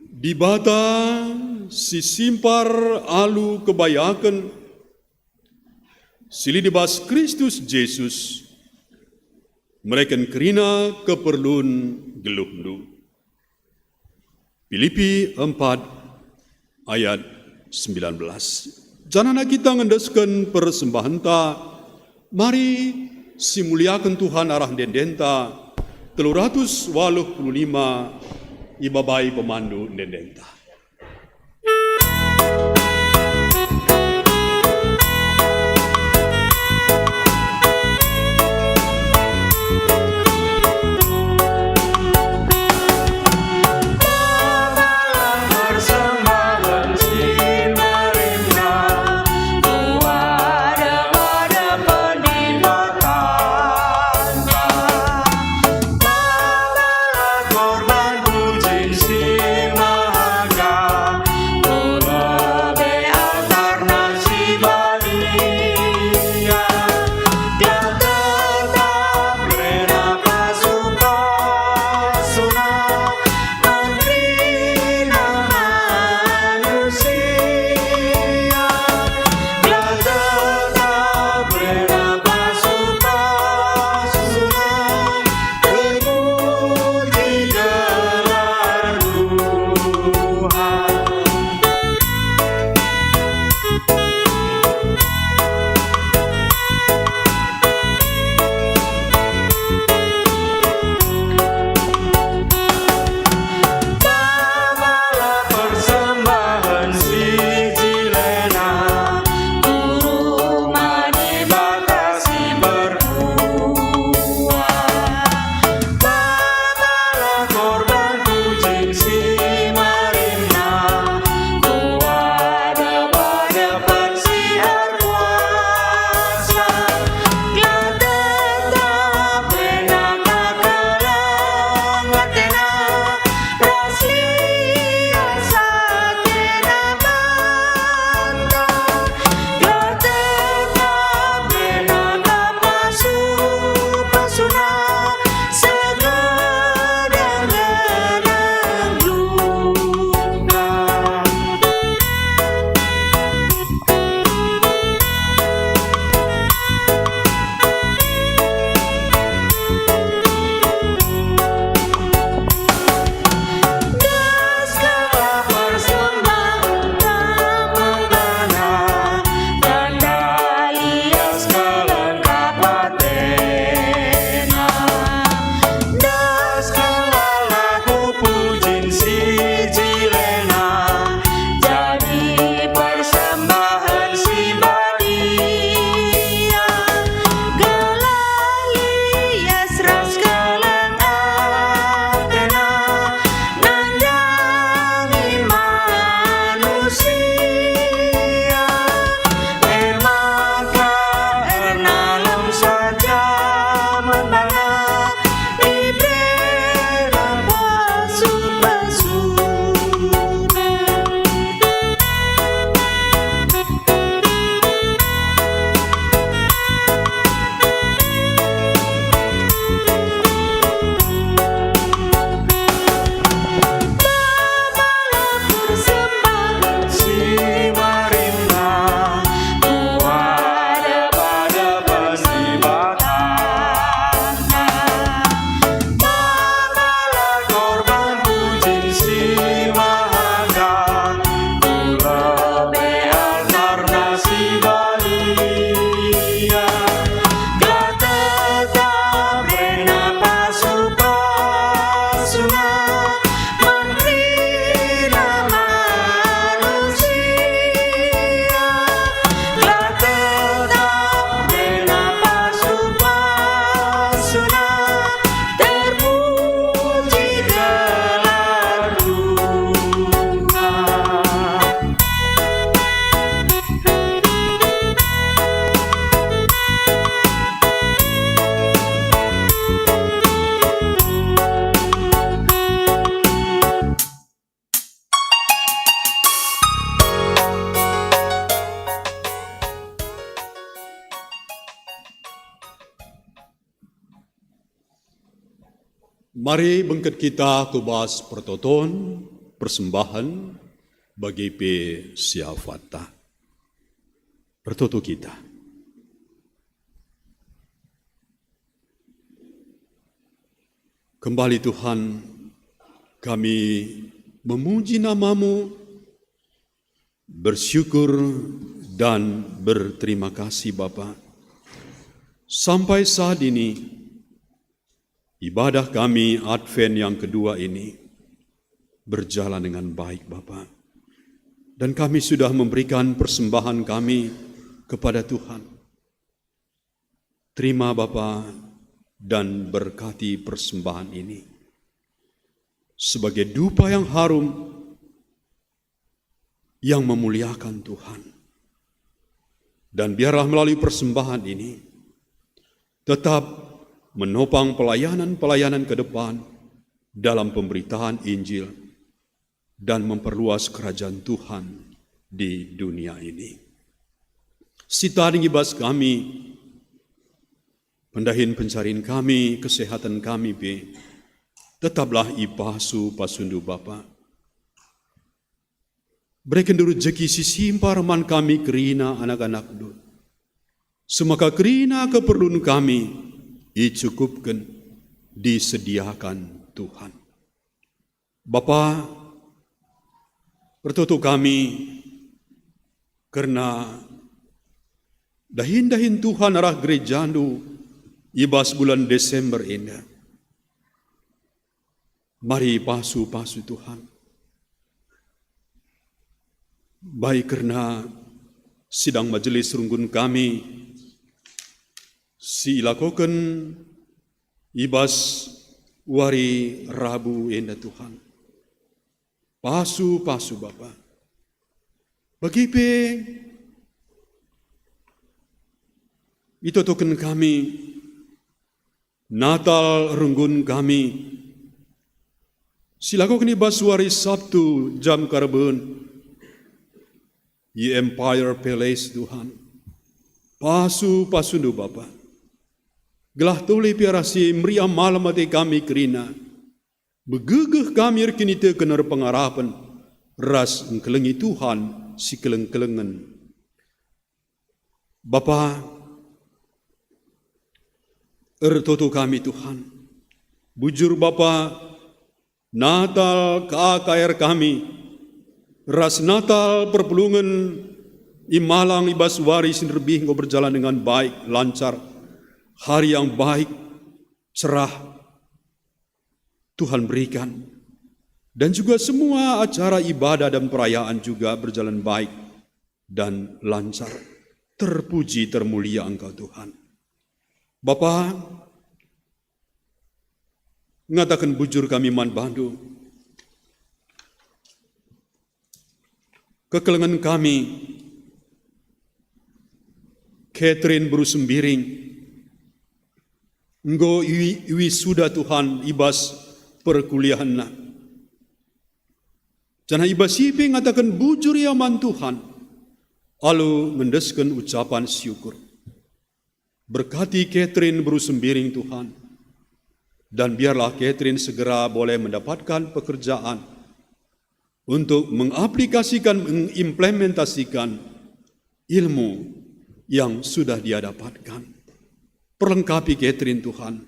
Dibata si simpar alu kebayaken, si lit i bas Kristus Jesus, mereken kerina keperlun geluhndu. Pilipi empat ayat sembilan belas. Janahna kita ngendesken persembahenta, mari simuliaken Tuhan arah ende-endenta, telu ratus waluh puluh lima, ibabai pemandu ende-endenta. Bawalah korban puji si maha Mari bengket kita ku bas pertoton persembahen bagi pe siafatta. Pertoto kita. Kembali Tuhan, kami memuji nama-Mu, bersyukur dan berterima kasih Bapa. Sampai saat ini, ibadah kami Advent yang kedua ini berjalan dengan baik, Bapa. Dan kami sudah memberikan persembahan kami kepada Tuhan. Terima, Bapa, dan berkati persembahan ini sebagai dupa yang harum yang memuliakan Tuhan. Dan biarlah melalui persembahan ini tetap menopang pelayanan-pelayanan ke depan dalam pemberitaan Injil dan memperluas kerajaan Tuhan di dunia ini. Sitading i bas kami, pendahin pencarin kami, kesehatan kami pe, tetaplah ipasu-pasundu Bapa. BerekenNdu rejeki si simpar man kami kerina anak-anakNdu. Semaka kerina keperlun kami icukupken, disediakan Tuhan. Bapa, ertoto kami kerna dahin-dahin Tuhan arah gerejaNdu i bas bulan Desember enda. Mari pasu-pasu Tuhan. Baik kerna sidang majelis runggun kami si ilakoken i bas wari Rabu enda Tuhan. Pasu-pasu Bapa. Bagi pe itotoken kami Natal runggun kami si lakoken i bas wari Sabtu jam karaben i Empire Palace Tuhan. Pasu-pasuNdu Bapa. Gelah tole pe arah si meriah malem ate kami kerina. Begegeh kami erkiniteken erpengarapen ras engkelengi Tuhan si keleng-kelengen. Bapa, ertoto kami Tuhan. Bujur Bapa, Natal K A K R kami, ras Natal perpulungen i Malang i bas wari si nderbih enggo berjalan dengan baik, lancar. Hari yang baik, cerah, Tuhan berikan. Dan juga semua acara ibadah dan perayaan juga berjalan baik dan lancar. Terpuji, termulia Engkau, Tuhan. Bapa, ngataken bujur kami man bandu. Kekelengen kami, Catherine Beru Sembiring, enggo iwi-, iwisuda Tuhan i bas perkuliahenna. Janah i bas si pe ngataken bujur ia man Tuhan, alu ngendesken ucapan syukur. Berkati Catherine Beru Sembiring, Tuhan, dan biarlah Catherine segera boleh mendapatkan pekerjaan untuk mengaplikasikan, mengimplementasikan ilmu yang sudah dia dapatkan. Perlengkapi Catherine, Tuhan,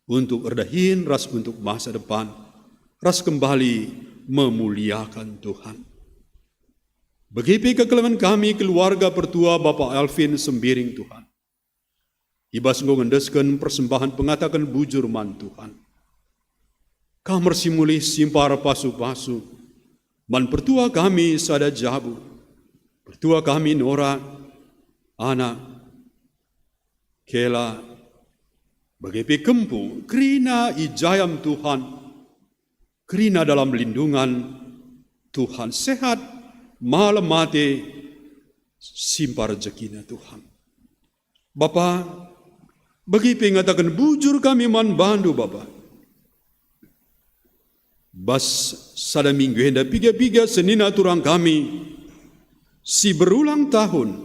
untuk erdahin ras untuk masa depan, ras kembali memuliakan Tuhan. Bagi pe kekelengen kami keluarga pertua Bapa Alvin Sembiring, Tuhan. I bas enggo ngendesken persembahen pengataken bujur man Tuhan. Kam ersimulih simpar pasu-pasu man pertua kami sada jabu, pertua kami Nora, Ana, Kela, bage pe Kempu, kerina i jayam Tuhan, kerina dalam lindungan Tuhan, sehat, malem ate, simpar rejekina Tuhan. Bapa, bagi pe ngataken bujur kami man bandu, Bapa. Bas sada minggu enda piga-piga senina turang kami si berulang tahun,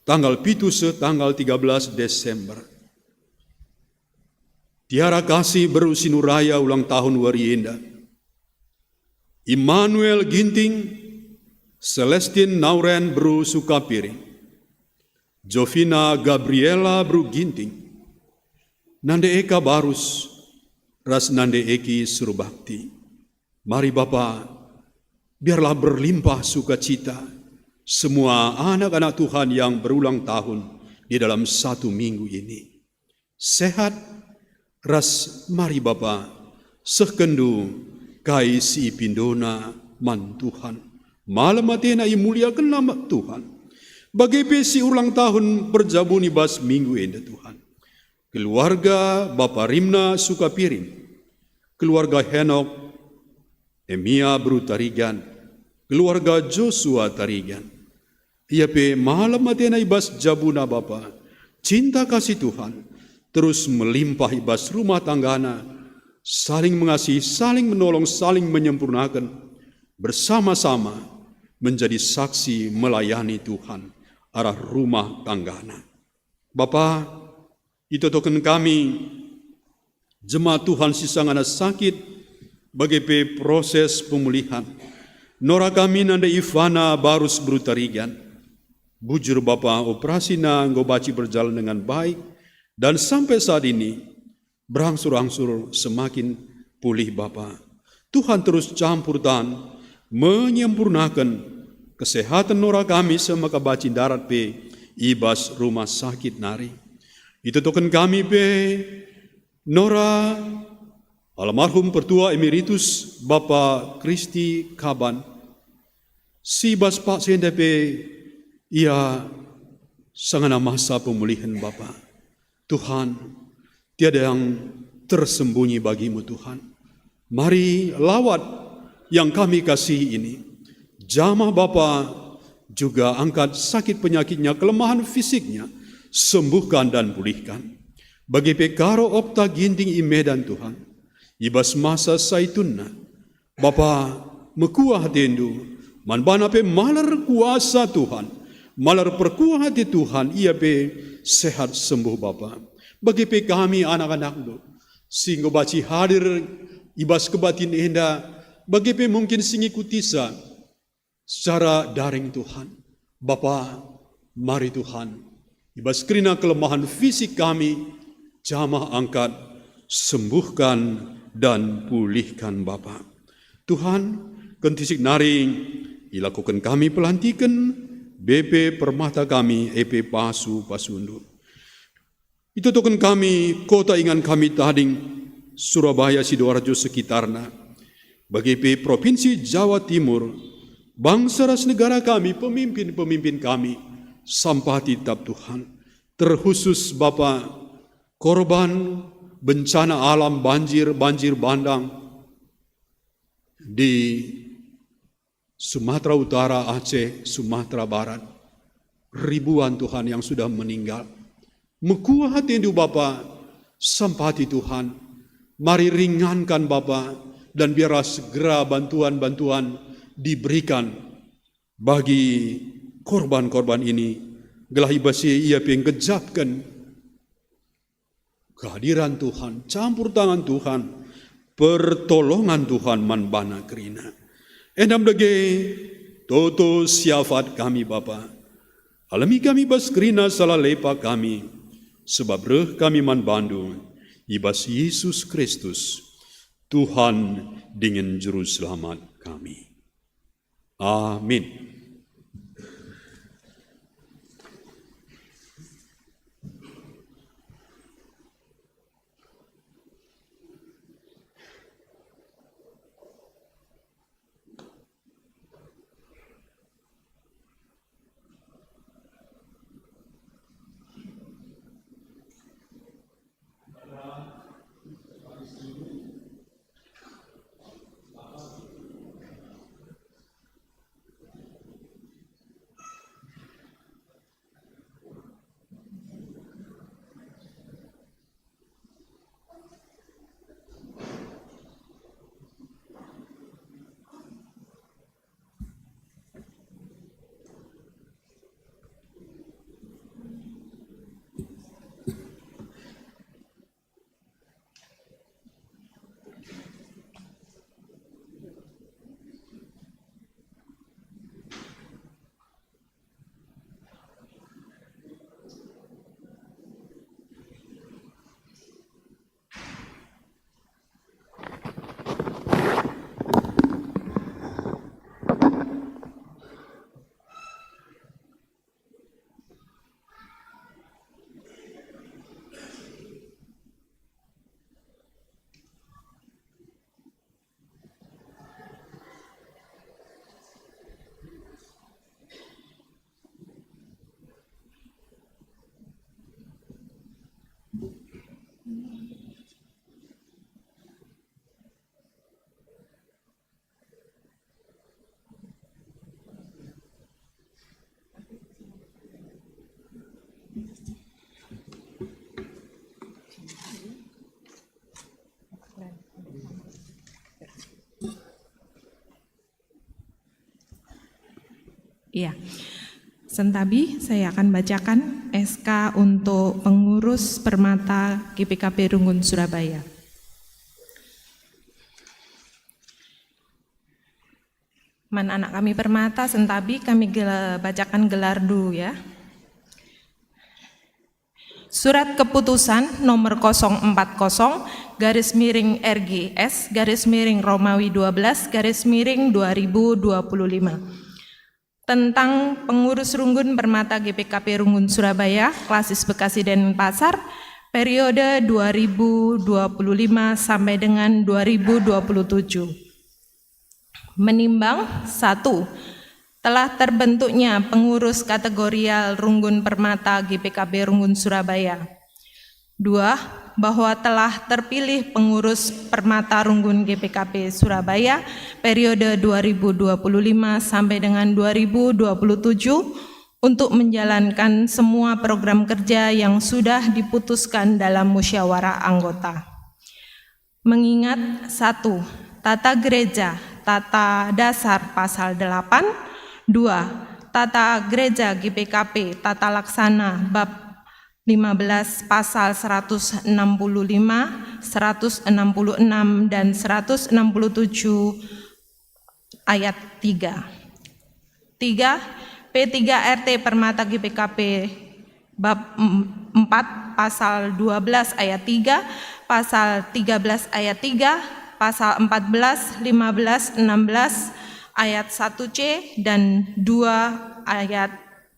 tanggal pitu seh tanggal tiga belas Desember. Tiara Kasih beru Sinuraya ulang tahun wari enda. Immanuel Ginting, Celestin Nauren beru Sukapiring, Jovina Gabriela beru Ginting, Nande Eka Barus, ras Nande Eki Surbakti. Mari Bapa, biarlah berlimpah sukacita semua anak-anak Tuhan yang berulang tahun di dalam satu minggu ini. Sehat, ras mari Bapa, sehkenndu kai si ipindona man Tuhan. Malem atena imuliakenna Tuhan. Bage pe si ulang tahun perjabun i bas minggu enda Tuhan. Keluarga Bapa Rimna Sukapiring, keluarga Henok, Emia beru Tarigan, keluarga Joshua Tarigan. Ia pe malem atena i bas jabuna Bapa. Cinta kasih Tuhan terus melimpah i bas rumah tanggana, saling mengasihi, saling menolong, saling menyempurnakan, bersama-sama menjadi saksi melayani Tuhan arah rumah tanggana. Bapa, itotoken kami jemaat Tuhan si sangana sakit, bage pe proses pemulihan. Nora kami Nande Ivana Barus beru Tarigan. Bujur Bapa, operasina enggo banci berjalan dengan baik, dan sampai saat ini berangsur-angsur semakin pulih Bapa. Tuhan terus campur tangan, menyempurnaken kesehatan nora kami seh maka banci ndarat pe i bas rumah sakit nari. Itotoken kami pe nora almarhum Pertua Emeritus Bapa Kristi Kaban, si bas paksa enda pe ia sangana masa pemulihen Bapa. Tuhan, tiada yang tersembunyi bagimu, Tuhan. Mari lawat yang kami kasihi ini. Jamah Bapa juga angkat sakit penyakitnya, kelemahan fisiknya, sembuhkan dan pulihkan. Bagi pe Karo Okta Ginting i Medan, Tuhan. I bas masa saitunna, Bapa, mekuah atendu, man bana pe malar kuasa Tuhan, malar perkuah ate Tuhan, ia pe sehat sembuh Bapa. Bage pe kami anak-anakndu, si enggo banci hadir i bas kebaktin enda, bage pe mungkin si ngikutisa secara daring Tuhan. Bapa, mari Tuhan, i bas kerina kelemahan fisik kami, jamah angkat, sembuhkan, dan pulihkan Bapa. Tuhan, kentisik nari ilakoken kami pelantiken, B P permata kami, E P pasu-pasundu. Itotoken kami kota ingan kami tading, Surabaya, Sidoarjo sekitarna, bage pe Provinsi Jawa Timur, bangsa ras negara kami, pemimpin-pemimpin kami, sampati tetap Tuhan, terkhusus Bapa korban bencana alam banjir, banjir bandang di Sumatera Utara, Aceh, Sumatera Barat. Ribuan Tuhan yang sudah meninggal. Mekuah atendu Bapa, sampati Tuhan. Mari ringankan Bapa, dan biarlah segera bantuan-bantuan diberikan bagi korban-korban ini, gelah i bas ia pe nggejapken kehadiran Tuhan, campur tangan Tuhan, pertolongan Tuhan man bana kerina. Enda me dage, toto syafaat kami Bapa. Alemi kami bas kerina salah lepa kami, sebab reh kami man bandu, i bas Yesus Kristus, Tuhan dingen Juru Selamat kami. Amin. Ya, sentabi saya akan bacakan S K untuk pengurus Permata G P K P Runggun Surabaya. Man anak kami Permata, sentabi kami gel-, bacakan gelar dulu ya. Surat Keputusan nomor kosong empat kosong garis miring R G S garis miring Romawi dua belas garis miring dua ribu dua puluh lima tentang pengurus runggun Permata G P K P Runggun Surabaya, klasis Bekasi Denpasar, periode dua ribu dua puluh lima sampai dengan dua ribu dua puluh tujuh. Menimbang, satu, telah terbentuknya pengurus kategorial Runggun Permata G P K P Runggun Surabaya. Dua, bahwa telah terpilih pengurus Permata Runggun G P K P Surabaya periode dua ribu dua puluh lima sampai dengan dua ribu dua puluh tujuh untuk menjalankan semua program kerja yang sudah diputuskan dalam musyawarah anggota. Mengingat, satu, tata gereja, tata dasar pasal delapan, dua, tata gereja G P K P, tata laksana bab lima belas pasal seratus enam puluh lima, seratus enam puluh enam, dan seratus enam puluh tujuh ayat tiga. Tiga, P tiga R T Permata G P K P bab em-, empat pasal dua belas ayat tiga, pasal tiga belas ayat tiga, pasal empat belas, lima belas, enam belas ayat satu C dan dua ayat,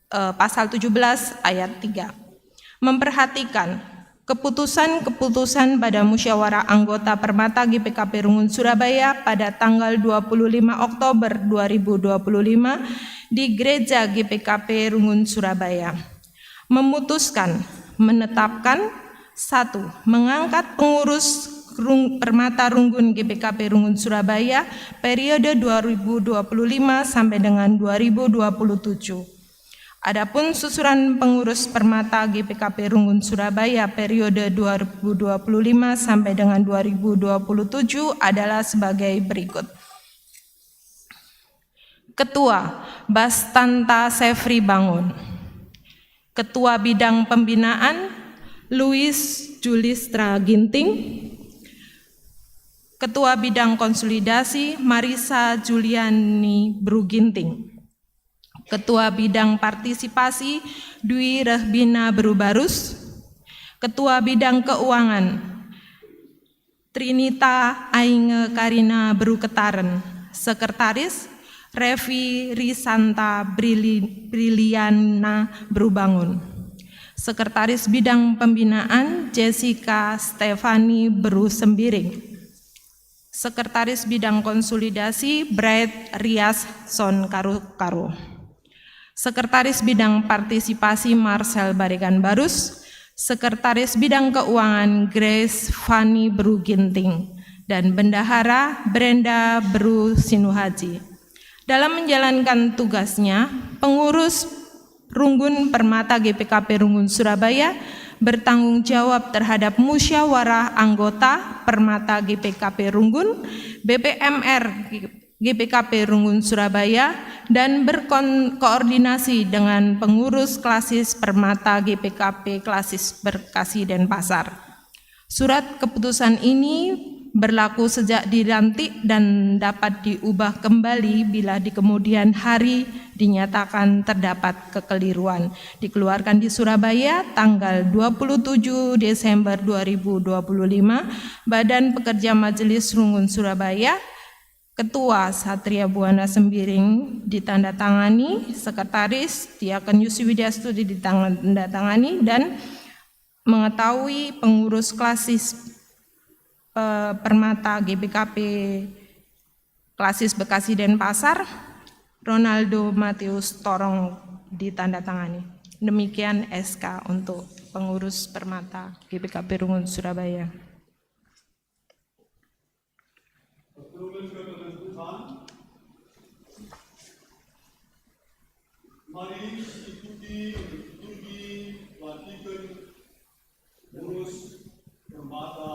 eh, pasal tujuh belas ayat tiga. Memperhatikan keputusan-keputusan Badan Musyawarah Anggota Permata G P K P Runggun Surabaya pada tanggal dua puluh lima Oktober dua ribu dua puluh lima di Gereja G P K P Runggun Surabaya. Memutuskan, menetapkan, satu, mengangkat pengurus Rung-, Permata Runggun G P K P Runggun Surabaya periode dua ribu dua puluh lima sampai dengan dua ribu dua puluh tujuh. Adapun susunan pengurus Permata G P K P Runggun Surabaya periode dua ribu dua puluh lima sampai dengan dua ribu dua puluh tujuh adalah sebagai berikut. Ketua, Bastanta Sefri Bangun. Ketua Bidang Pembinaan, Louis Julistra Ginting. Ketua Bidang Konsolidasi, Marisa Juliani Beru Ginting. Ketua Bidang Partisipasi, Dwi Rehbina Beru Barus. Ketua Bidang Keuangan, Trinita Ainge Karina Beru Ketaren. Sekretaris, Revi Risanta Brili-, Briliana Beru Bangun. Sekretaris Bidang Pembinaan, Jessica Stefani Beru Sembiring. Sekretaris Bidang Konsolidasi, Bright Rias Son Karu-Karu. Sekretaris Bidang Partisipasi, Marcel Baregan Barus. Sekretaris Bidang Keuangan, Grace Fani Beru Ginting. Dan Bendahara, Brenda Beru Sinuhaji. Dalam menjalankan tugasnya, pengurus Runggun Permata G P K P Runggun Surabaya bertanggung jawab terhadap musyawarah anggota Permata G P K P Runggun, B P M R G P K P Runggun Surabaya, dan berkoordinasi dengan pengurus klasis Permata G P K P klasis Bekasi Denpasar. Surat keputusan ini berlaku sejak dilantik dan dapat diubah kembali bila di kemudian hari dinyatakan terdapat kekeliruan. Dikeluarkan di Surabaya tanggal dua puluh tujuh Desember dua ribu dua puluh lima, Badan Pekerja Majelis Runggun Surabaya, Ketua Satria Buana Sembiring ditandatangani, Sekretaris Tiaken Yusi Widya Studi ditandatangani, dan mengetahui pengurus klasis, eh, Permata G P K P klasis Bekasi Denpasar, Ronaldo Matius Torong ditandatangani. Demikian S K untuk pengurus Permata G P K P Runggun Surabaya. Mari ikuti untuk tinggi pelantikan pengurus Permata.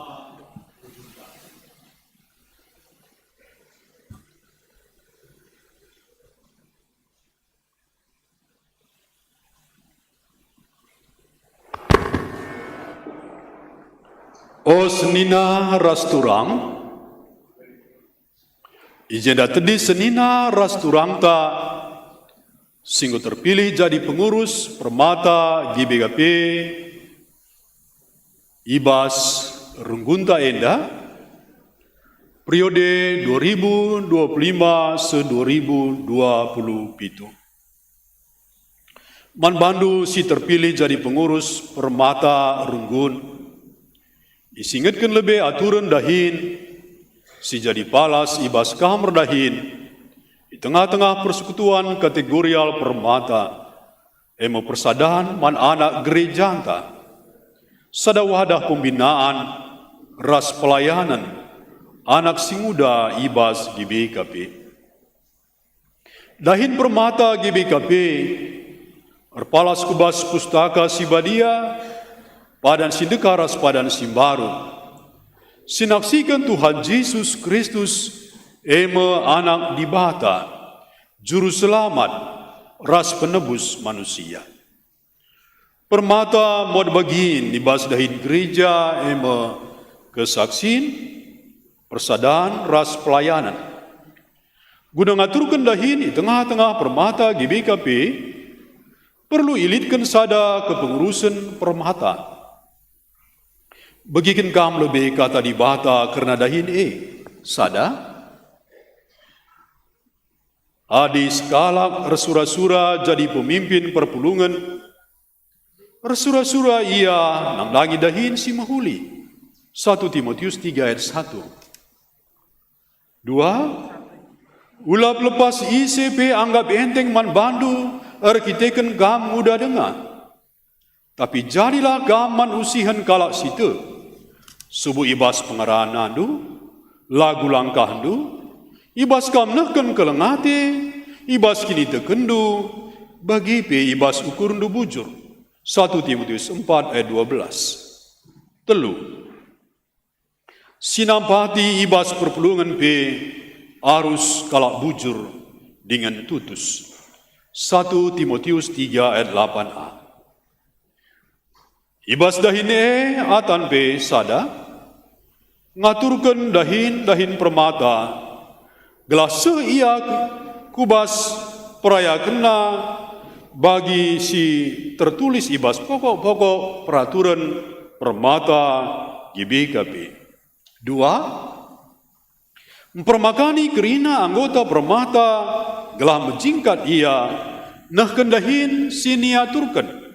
O senina ras turang, i jenda tedis senina ras turangta si enggo terpilih jadi pengurus Permata G B K P i bas runggunta enda, periode dua ribu dua puluh lima seh dua ribu dua puluh pitu. Man bandu si terpilih jadi pengurus Permata Runggun, isingetken lebe aturen dahin si jadi palas i bas kam erdahin i tengah-tengah persekutuan kategorial Permata, e me persadan man anak gerejanta, sada wadah pembinaan ras pelayanen anak si nguda i bas G B K P. Dahin Permata G B K P erpalas ku bas Pustaka Si Badia, padan si ndekah ras padan si mbaru, si naksiken Tuhan Jesus Kristus, e me Anak Dibata, Juru Selamat ras Penebus manusia. Permata muat bagin i bas dahin gereja, e me kesaksin, persadan, ras pelayanen. Guna ngaturken dahin i tengah-tengah Permata G B K P, perlu ilitken sada kepengurusen Permata. Begiken kam lebe Kata Dibata kerna dahin e. Sada, adi sekalak ersura-sura jadi pemimpin perpulungen, ersura-sura ia nandangi dahin si mehuli. Satu Timotius tiga ayat satu. Dua, ulap lepas ise pe anggap enteng man bandu erkiteken kam nguda denga. Tapi jadilah kam man usihen kalak si tek, subuk i bas pengeranandu, lagu langkahndu, i bas kam nehken keleng ate, i bas kinitekenndu, bagi pe i bas ukurndu bujur. Satu Timotius empat ayat dua belas. Telu, si nampati i bas perpulungen pe arus kalak bujur dingen tutus. Satu Timotius tiga ayat delapan a. I bas dahin e atan pe sada, ngaturken dahin-dahin Permata, gelah seh ia ku bas perayakenna bagi si tertulis i bas pokok-pokok peraturen Permata G B K P. Dua, mpermakani kerina anggota Permata gelah mejingkat ia nehken dahin si niaturken.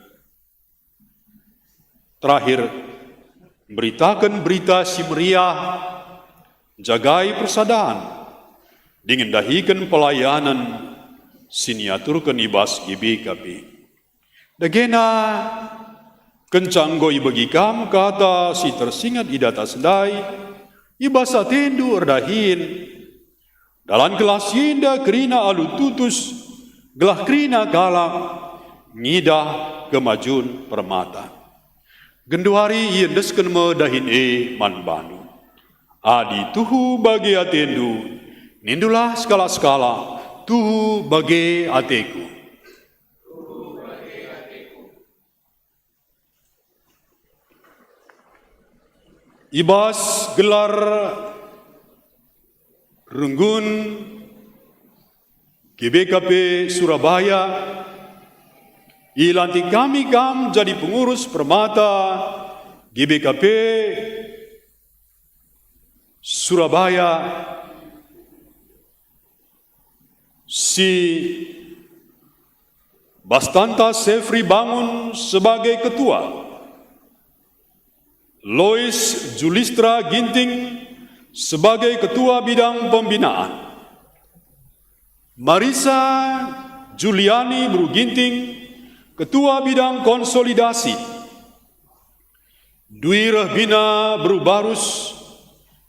Terakhir, mberitaken Berita Si Meriah, jagai persadan, dingen dahiken pelayanen si niaturken i bas G B K P. Dagena, kenca enggo ibegi kam kata si tersinget i datas ndai, i bas atendu erdahin, dalankenlah si enda kerina alu tutus, gelah kerina kalak ngidah kemajun Permata. Genduari iendesken me dahin e man bandu. Adi tuhu bage atendu, nindulah sekalak-sekalak, "Tuhu bage ateku." I bas gelar runggun G B K P Surabaya, ilantik kami kam jadi pengurus Permata G B K P Surabaya, si bastanta Sefri Bangun sebagai ketua, Lois Julistra Ginting sebagai ketua bidang pembinaan, Marisa Juliani Beru Ginting ketua bidang konsolidasi, Dwi Rehbina Beru Barus,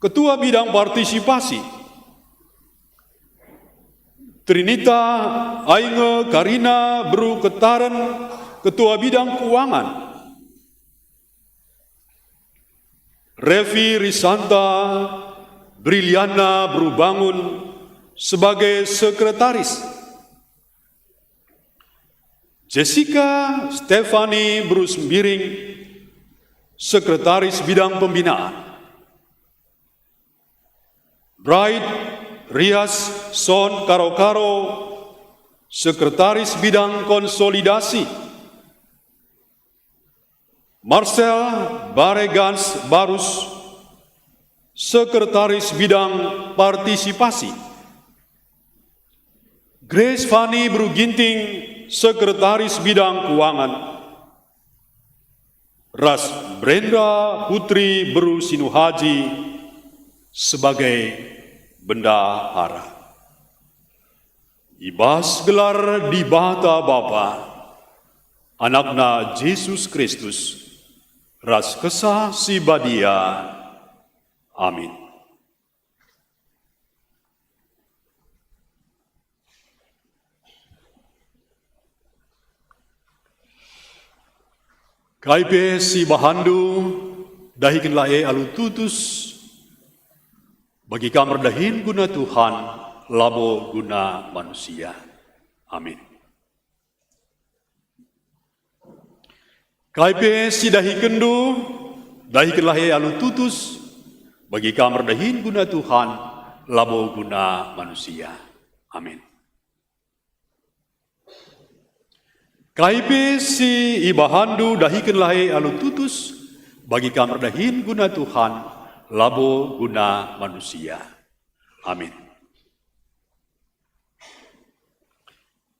ketua bidang partisipasi, Trinita Ainge Karina Beru Ketaren, ketua bidang keuangan, Revi Risanta Briliana Beru Bangun sebagai sekretaris, Jessica Stefani Beru Sembiring Sekretaris Bidang Pembinaan. Bright Rias Son Karo-Karo, Sekretaris Bidang Konsolidasi. Marcel Baregans Barus, Sekretaris Bidang Partisipasi. Grace Fani Beru Ginting, Sekretaris Bidang Keuangan, ras Brenda Putri Beru Sinuhaji sebagai bendahara. I bas gelar Dibata Bapa, Anakna Jesus Kristus, ras Kesah Si Badia. Amin. Kai pe si ibahanndu, dahikenlah e alu tutus, bagi kam erdahin guna Tuhan, labo guna manusia. Amin. Kai pe si idahikenndu, dahikenlah e alu tutus, bagi kam erdahin guna Tuhan, labo guna manusia. Amin. Kai pe si ibahanndu, dahikenlah e alu tutus, bagi kam erdahin guna Tuhan, labo guna manusia. Amin.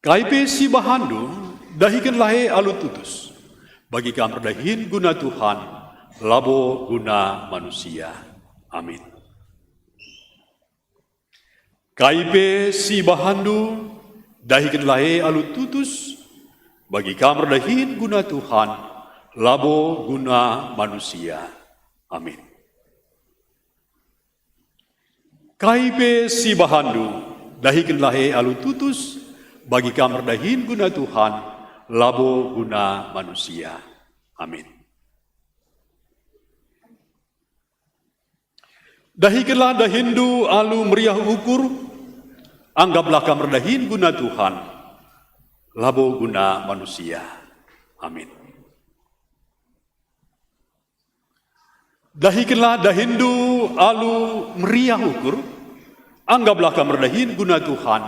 Kai pe si ibahanndu, dahikenlah e alu tutus, bagi kam erdahin guna Tuhan, labo guna manusia. Amin. Kai pe si ibahanndu, dahikenlah e alu tutus, bagi kam erdahin guna Tuhan, labo guna manusia. Amin. Kai pe si ibahanndu, dahikenlah e alu tutus, bagi kam erdahin guna Tuhan, labo guna manusia. Amin. Dahikenlah dahinndu alu meriah ukur, anggaplah kam erdahin guna Tuhan, labo guna manusia. Amin. Dahikenlah dahinndu alu meriah ukur, anggaplah kam erdahin guna Tuhan,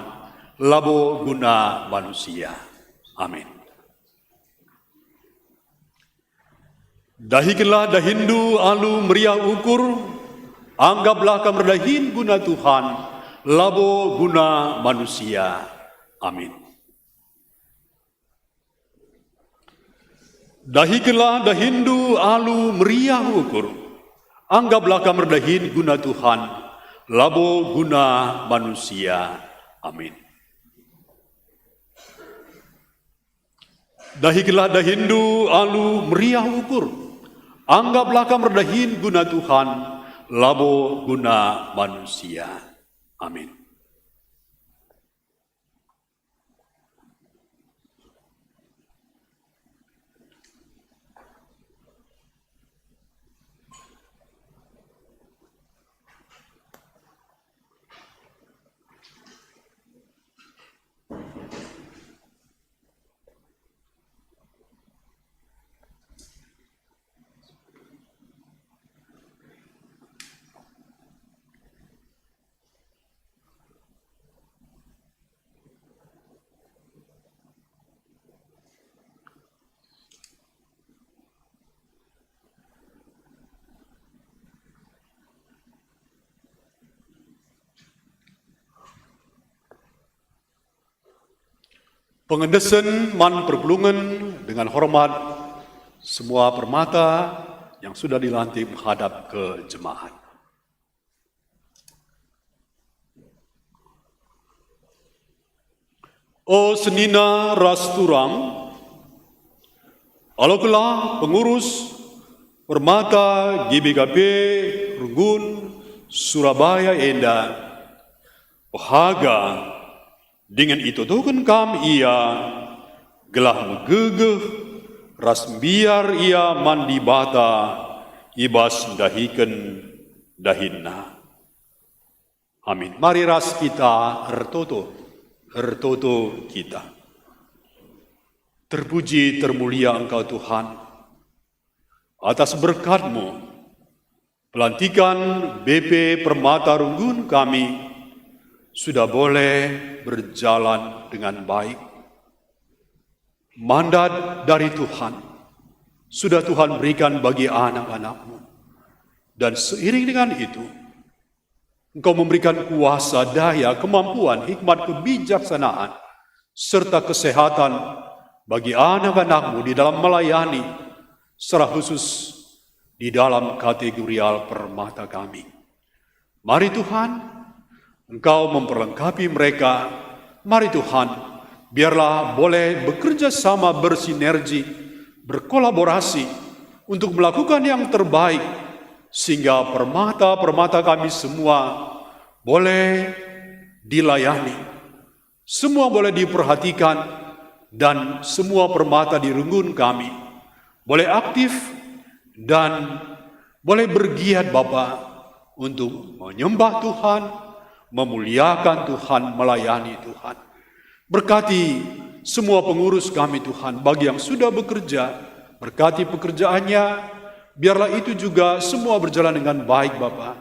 labo guna manusia. Amin. Dahikenlah dahinndu alu meriah ukur, anggaplah kam erdahin guna Tuhan, labo guna manusia. Amin. Dahikenlah dahinndu alu meriah ukur, anggaplah kam erdahin guna Tuhan, labo guna manusia. Amin. Dahikenlah dahinndu alu meriah ukur, anggaplah kam erdahin guna Tuhan, labo guna manusia. Amin. Pengendesen man perpulungen dengan hormat semua permata yang sudah dilantik menghadap ke jemaat. O senina ras turang, alokenlah pengurus permata G B K P Runggun Surabaya enda, pehaga dingen itotoken kam ia, gelah megegeh ras mbiar ia man Dibata i bas ndahiken dahinna. Amin. Mari ras kita ertoto, ertoto kita. Terpuji, termulia Engkau, Tuhan, Atas berkat-Mu, pelantikan B P Permata Runggun kami sudah boleh berjalan dengan baik. Mandat dari Tuhan sudah Tuhan berikan bagi anak-anak-Mu. Dan seiring dengan itu, Engkau memberikan kuasa, daya, kemampuan, hikmat, kebijaksanaan, serta kesehatan bagi anak-anak-Mu di dalam melayani, secara khusus di dalam kategorial Permata kami. Mari Tuhan, Engkau memperlengkapi mereka. Mari Tuhan, biarlah boleh bekerja sama, bersinergi, berkolaborasi untuk melakukan yang terbaik, sehingga permata-permata kami semua boleh dilayani, semua boleh diperhatikan, dan semua permata di runggun kami boleh aktif dan boleh bergiat, Bapa, untuk menyembah Tuhan, memuliakan Tuhan, melayani Tuhan. Berkati semua pengurus kami, Tuhan, bagi yang sudah bekerja, berkati pekerjaannya, biarlah itu juga semua berjalan dengan baik, Bapa.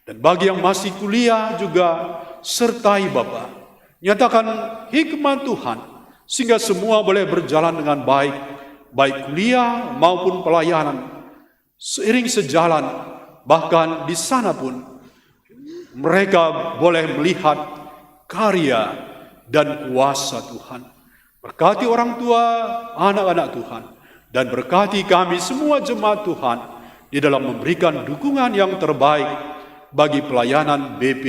Dan bagi yang masih kuliah juga, sertai, Bapa. Nyatakan hikmat Tuhan, sehingga semua boleh berjalan dengan baik, baik kuliah maupun pelayanan. Seiring sejalan, bahkan di sana pun mereka boleh melihat karya dan kuasa Tuhan. Berkati orang tua, anak-anak Tuhan, dan berkati kami semua jemaat Tuhan di dalam memberikan dukungan yang terbaik bagi pelayanan B P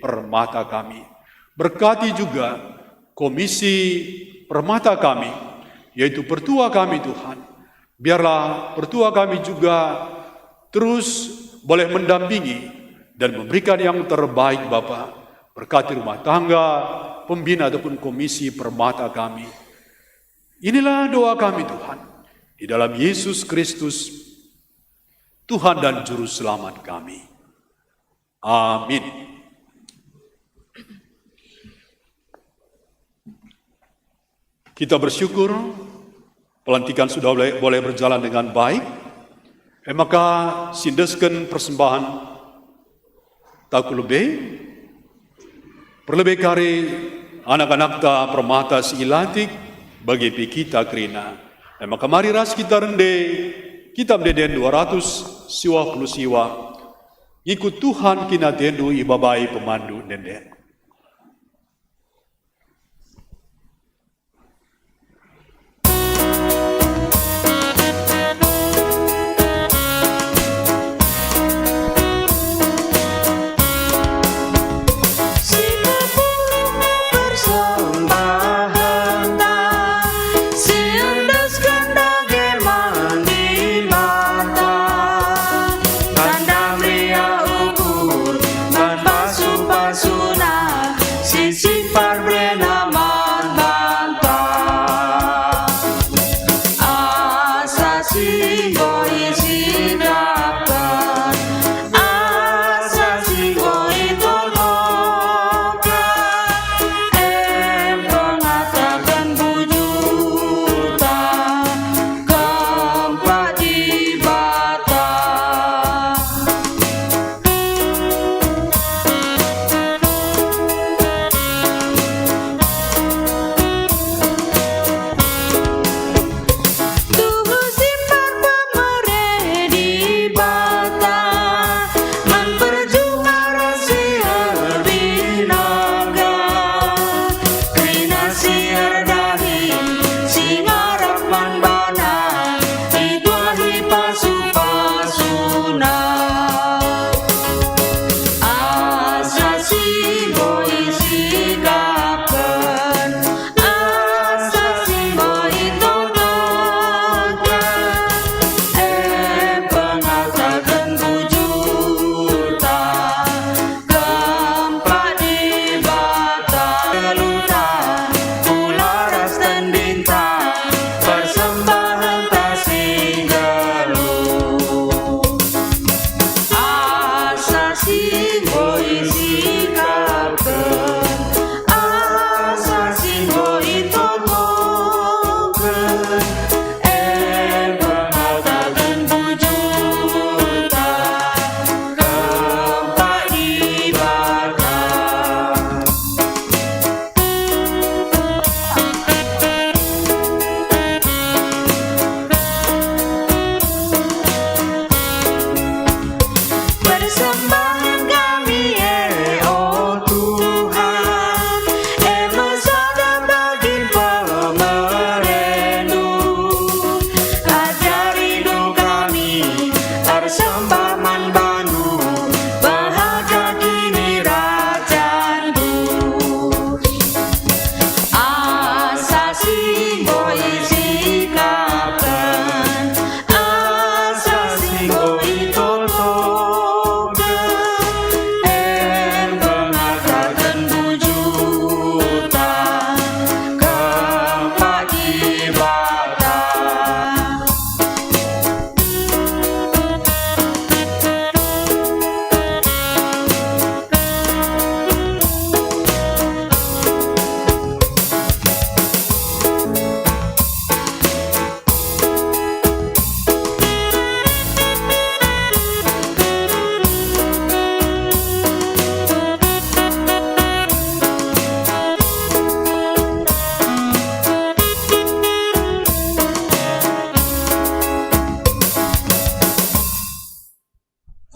Permata kami. Berkati juga komisi Permata kami, yaitu pertua kami, Tuhan. Biarlah pertua kami juga terus boleh mendampingi dan memberikan yang terbaik, Bapa. Berkati rumah tangga, pembina ataupun komisi Permata kami. Inilah doa kami, Tuhan, di dalam Yesus Kristus, Tuhan dan Juru Selamat kami. Amin. Kita bersyukur, pelantikan sudah boleh, boleh berjalan dengan baik. E maka, siendesken persembahan taku lebe, perlebe kari anak-anakta Permata si ilantik bage pe kita kerina. E maka mari ras kita rende, kita mende enden dua ratus siwah puluh siwah. Ngikut Tuhan kina atendu ibabai pemandu enden enden. Tanda meriah ukur man pasu-pasuna, si sipar berena man banta. Asa si enggo icidahken, asa si enggo itotoken, e pengataken bujurta. Kempak Dibata. Tuhu sipar pemer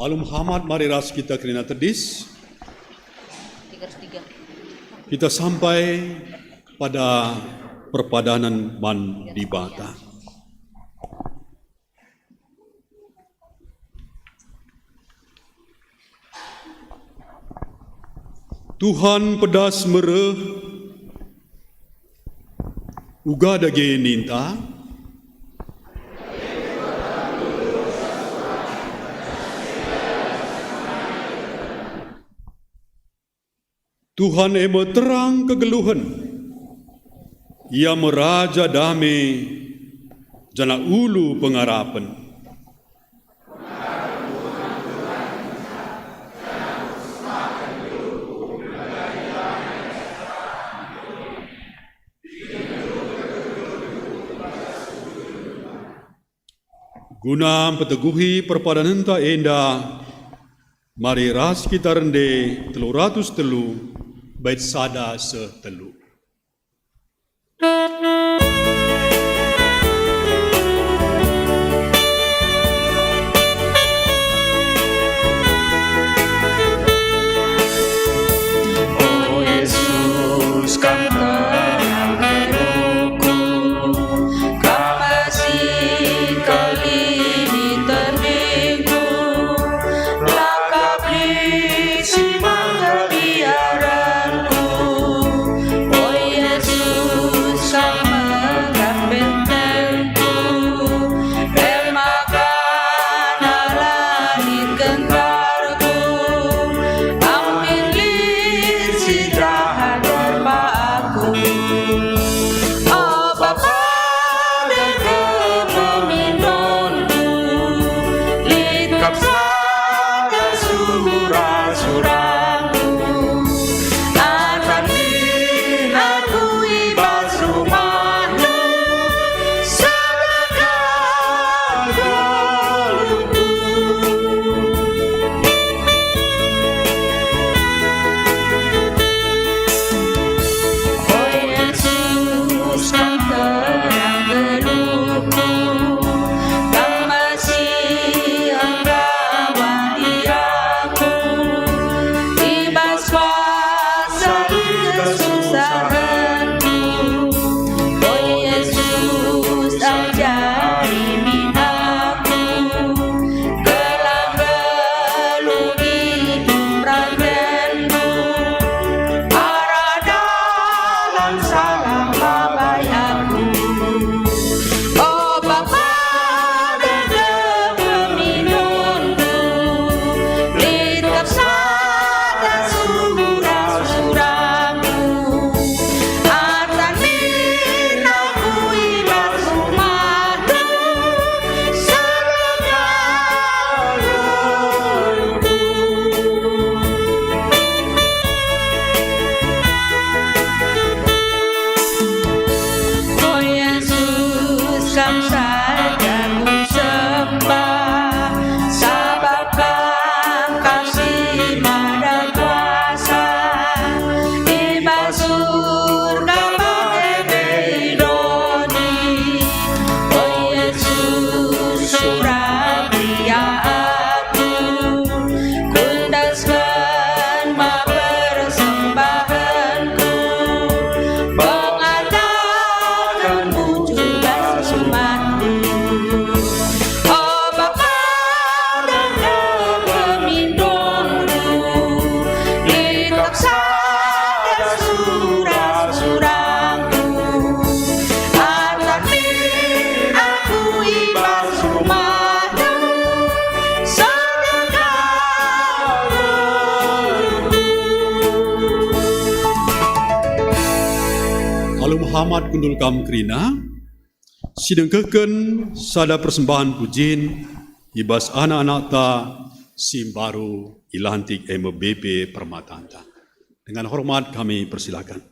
Alu mehamat, mari ras kita kerina tedis. Kita sampai pada perpadanan man Dibata. Tuhan pedas mereh, uga dage ninta. Tuhan e me terang kegeluhen, Ia me Raja dame, janah ulu pengarapen. Guna mpeteguhi perpadanenta enda, mari ras kita rende telu ratus telu, bait sada seh telu. O Jesus, Kam terang hidupku, Kam si kelini tendingku, lakap lit si mangkali aranku. O Jesus, Kam me bentengku, e maka la lit gentarku, amin lit si jahat erpaku. O Bapa, dage pemindonku, lit kap sada sura-suraku. Arah min aku i bas rumahNdu, sada kal geluhku. O Jesus, Kam terang geluhku, Kam si enggawani aku i bas masa kesusahenku. O Jesus, ajari min aku gelah nggeluh idup ratenku, arah dalan salah labai aku. O Bapa, dage pemindonku, lit kap sada sura-suraku. Arah min aku i bas rumahNdu, sada kal geluhku. O Jesus, Kam saja kusembah, sabap Kam kap si mada kuasa, i bas Surga bage pe i doni. O Jesus, surapi aku, kuendesken ma persembahenku, pengataken bujur bas rumahNdu. O Bapa, dage pemindonku, lit kap sada sura-suraku. Arah min aku i bas rumahNdu, sada kal geluhku. Alu mehamat kundul kam kerina, sidengkehken sada persembahen pujin i bas anak-anakta si mbaru ilantik, e me B P Permatanta. Dengan hormat kami persilakan.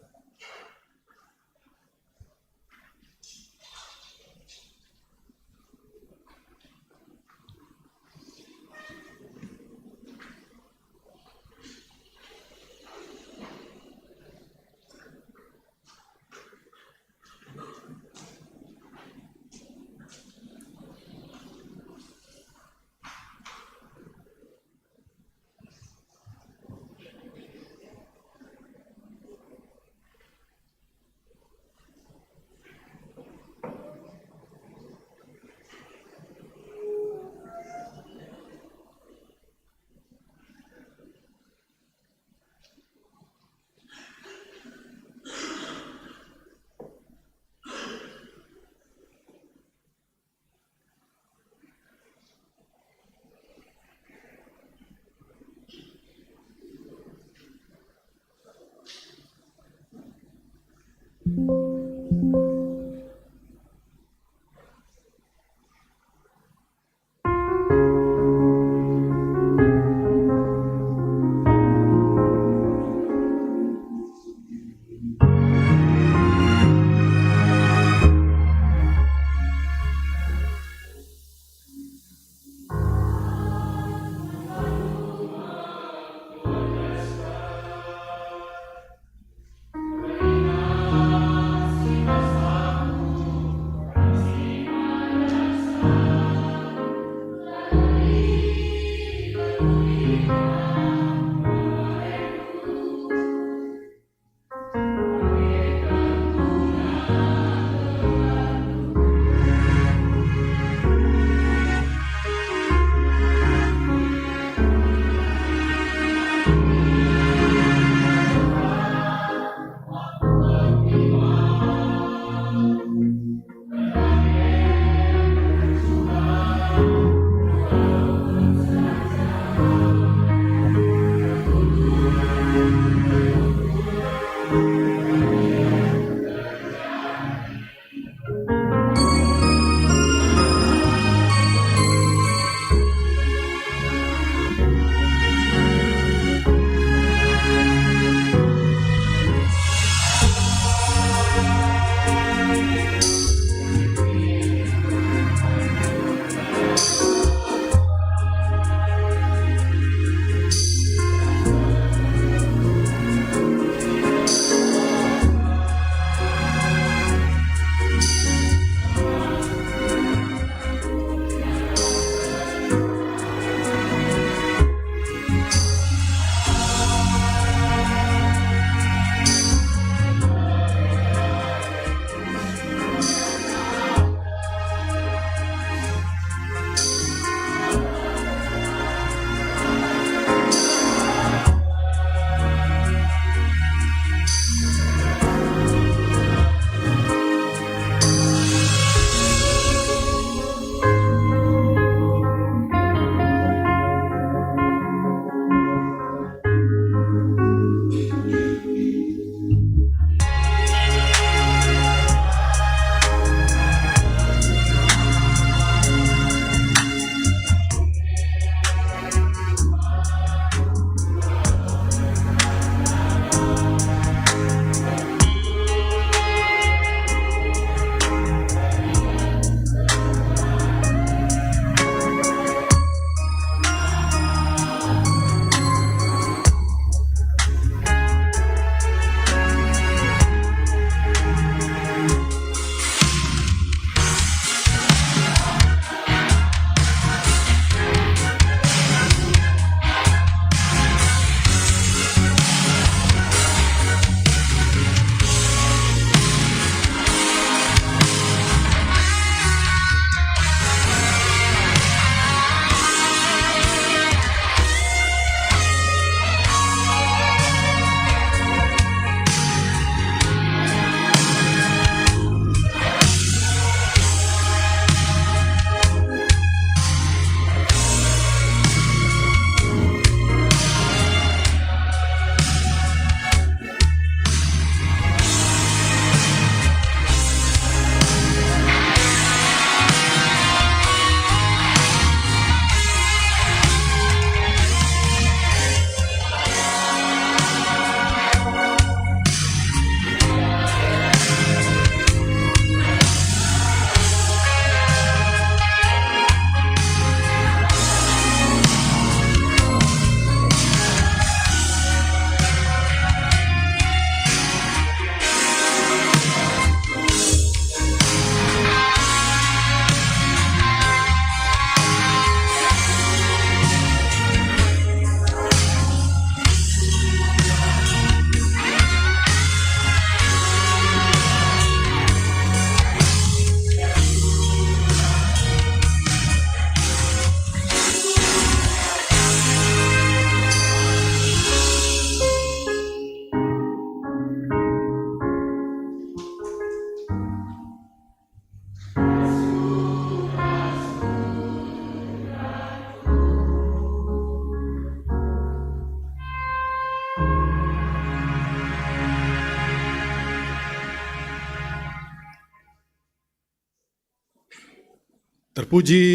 Terpuji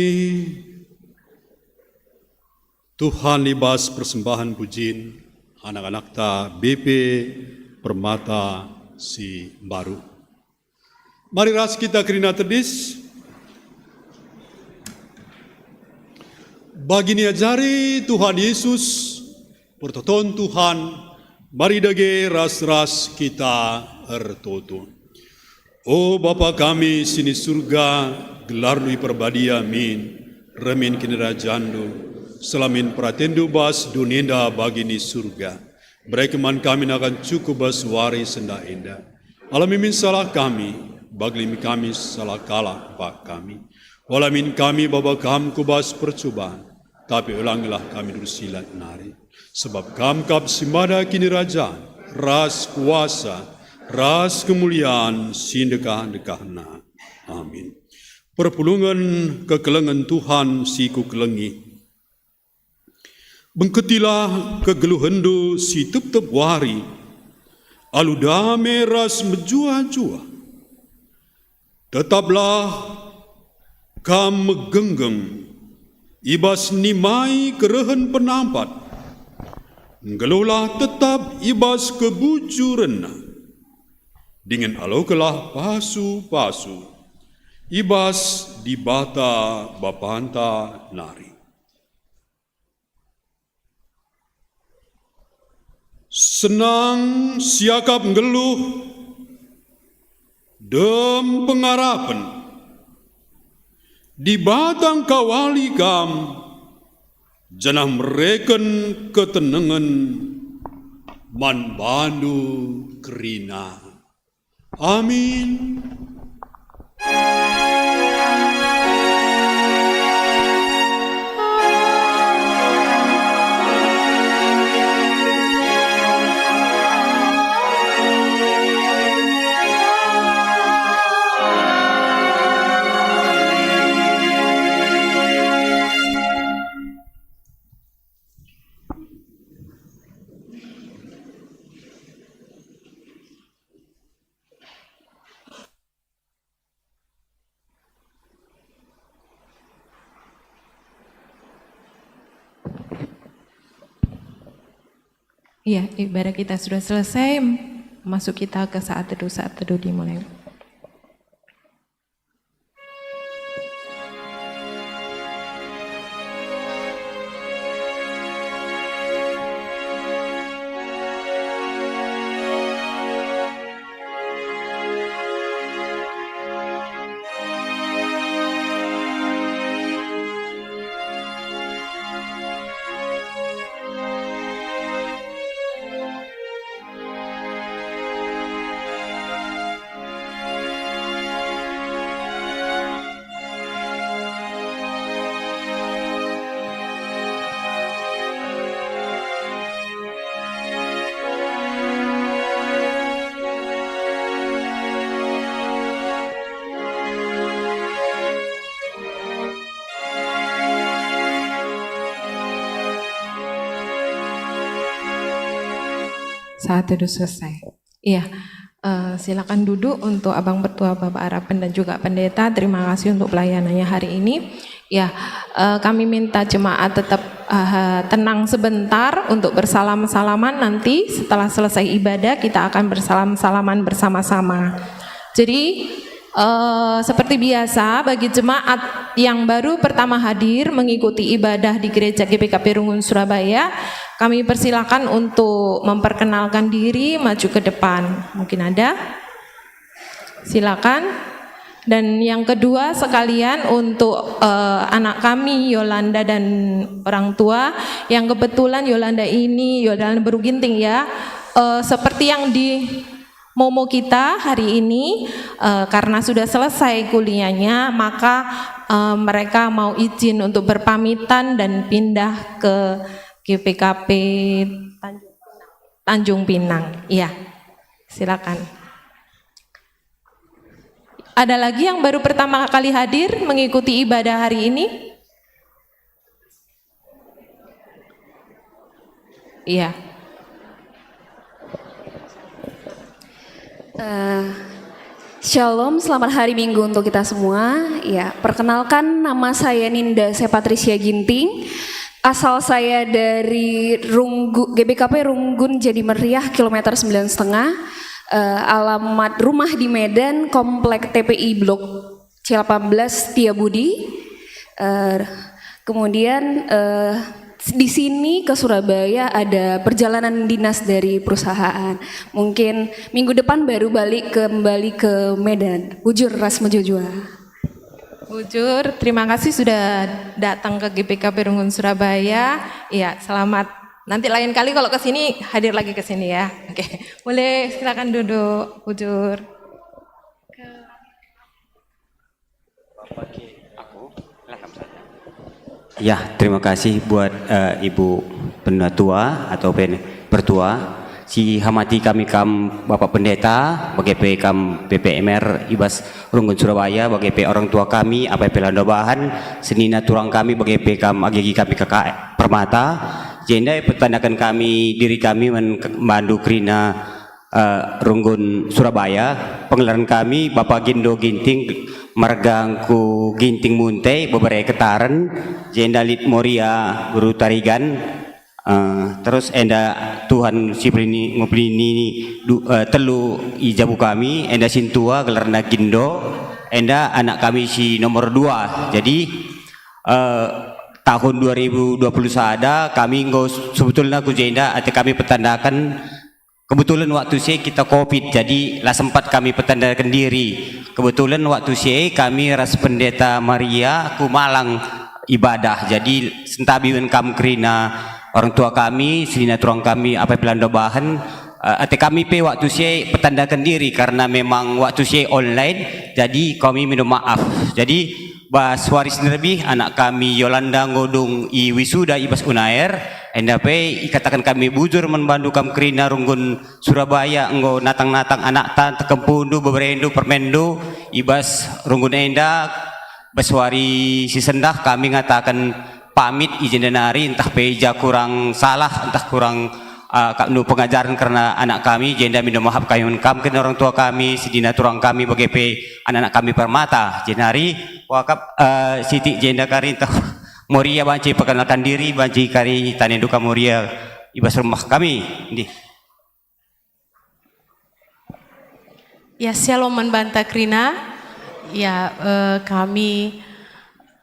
Tuhan i bas persembahen pujin anak-anakta B P Permata si mbaru. Mari ras kita kerina tedis. Bagi niajari Tuhan Yesus, pertoton Tuhan, mari dage ras-ras kita ertoto. O Bapa kami si ni Surga, gelarNdu iperbadia min, reh min kinirajanNdu, seh la min peratenNdu bas doni enda bagi ni Surga. Bereken man kami nakan cukup bas wari sendah enda. Alami min salah kami, bagi min kami salah kalak bak kami. Ola min kami baba Kam ku bas percuban, tapi olangilah kami dersilat nari. Sebab Kam kap si mada kinirajan, ras kuasa, ras kemulian si ndekah-ndekahna. Amin. Perpulungen kekelengen Tuhan si kukelengi. Bengketilah kegeluhenndu si tep-tep wari, alu dame ras mejuah-juah. Tetaplah kam megenggeng i bas nimai kerehen penampat, nggeluhlah tetap i bas kebujurenna, dingen alokenlah pasu-pasu i bas Dibata Bapanta nari. Senang siakap nggeluh dem pengarapen, Dibata engkawali kam, janah mereken ketenengen man bandu kerina. Amin. Iya, ibadah kita sudah selesai, masuk kita ke saat teduh, saat teduh dimulai. Saat teduh selesai. Iya, eh, silakan duduk untuk Abang Pertua, Bapak Arapen, dan juga Pendeta. Terima kasih untuk pelayanannya hari ini. Ya, eh, kami minta jemaat tetap, eh, tenang sebentar untuk bersalam-salaman. Nanti setelah selesai ibadah, kita akan bersalam-salaman bersama-sama. Jadi, eh, seperti biasa, bagi jemaat yang baru pertama hadir mengikuti ibadah di Gereja G P K P Rungun Surabaya, kami persilakan untuk memperkenalkan diri, maju ke depan. Mungkin ada? Silakan. Dan yang kedua sekalian, untuk, eh, anak kami, Yolanda dan orang tua, yang kebetulan Yolanda ini, Yolanda Beru Ginting, ya, eh, seperti yang di Momo kita hari ini, eh, karena sudah selesai kuliahnya, maka, eh, mereka mau izin untuk berpamitan dan pindah ke G P K P Tanjung Pinang. Tanjung Pinang. Iya, silakan. Ada lagi yang baru pertama kali hadir mengikuti ibadah hari ini? Iya. Eh, Shalom, selamat hari Minggu untuk kita semua. Ya, perkenalkan, nama saya Ninda Sepatricia Ginting. Asal saya dari Runggu, G B K P Runggun Jadi Meriah, kilometer sembilan setengah. Eh, alamat rumah di Medan, Komplek T P I Blok C delapan belas Setiabudi. Eh, kemudian, eh, di sini ke Surabaya ada perjalanan dinas dari perusahaan. Mungkin minggu depan baru balik kembali ke Medan. Bujur ras mejujua. Bujur, terima kasih sudah datang ke G B K P Runggun Surabaya. Iya, selamat. Nanti lain kali kalau ke sini, hadir lagi ke sini ya. Oke, boleh silakan duduk, Bujur. Ya, terima kasih buat, eh, Ibu Penatua atau pen-, Pertua. Si hamati kami kam Bapak Pendeta, bage pe kam P P M R i bas Runggun Surabaya, bage pe orang tua kami, apai pe la ndebahan, senina turang kami, bage pe kam agi-agi kami K K Permata. Jenda petandaken kami, diri kami man-, mandu kerina, eh, Runggun Surabaya. Pengenalan kami, Bapa Gindo Ginting, marga Engku Ginting Munte, bebere Ketaren, jenda lit Moria Guru Tarigan. Eh, terus enda Tuhan si pelini, ngupelini du, eh, telu i jabu kami, enda sintua gelarna Gindo, enda anak kami si nomor dua. Jadi, eh, tahun dua ribu dua puluh sada kami enggo sebetulna ku jenda ate kami petandaken. Kebetulan waktu si e kita covid, jadi la sempat kami petandaken diri. Kebetulan waktu si e kami ras Pendeta Maria ku Malang ibadah. Jadi sentabi man kam kerina orang tua kami, senina turang kami, apai pe la ndebahan, eh, ate kami pe waktu si e petandaken diri karena memang waktu si e online, jadi kami minta maaf. Jadi bas wari si nderbih anak kami Yolanda enggo dung i wisuda i bas Unair, enda pe ikataken kami bujur man bandu kam kerina Runggun Surabaya enggo natang-natang anakta, tekempundu, beberendu, permenndu i bas Runggun enda. Bas wari si sendah kami ngataken pamit i jenda nari, ntah pe i ja kurang salah, ntah kurang, ah, kap nu pengajaren kerna anak kami, jenda minta maaf kami man kam kerina orang tua kami, senina turang kami, bage pe anak-anak kami Permata. Jenari kuakap, eh, sitik jenda kari ntah Moria banci perkenalkan diri, banci kari tanendu ka Moria i bas rumah kami. Ndih. Ya, shalom man banta kerina. Ya, eh, kami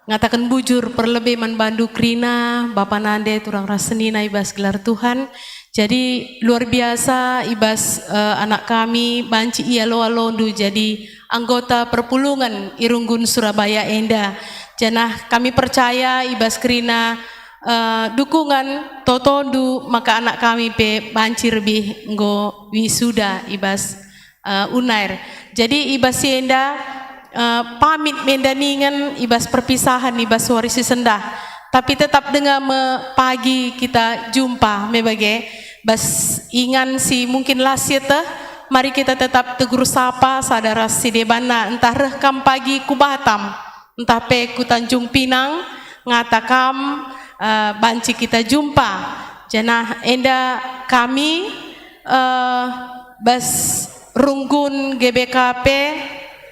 ngataken bujur perlebe man bandu kerina, bapa nande, turang ras senina i bas gelar Tuhan. Jadi, luar biasa i bas, eh, anak kami, banci ialo-alondu jadi anggota perpulungen i Runggun Surabaya enda. Janah kami percaya i bas kerina, eh, dukungan totondu maka anak kami pe banci rebih enggo wisuda i bas, eh, Unair. Jadi i bas si enda, eh, pamit me enda ningen i bas perpisahen i bas wari si sendah. Tapi tetap denga me pagi kita jumpa me bage. Bas ingan si mungkin la sieteh, mari kita tetap tegur sapa sada ras si debanna, ntah reh kam pagi ku Batam, ntah pe ku Tanjung Pinang, ngata kam, eh, banci kita jumpa. Janah enda kami, eh, bas Runggun G B K P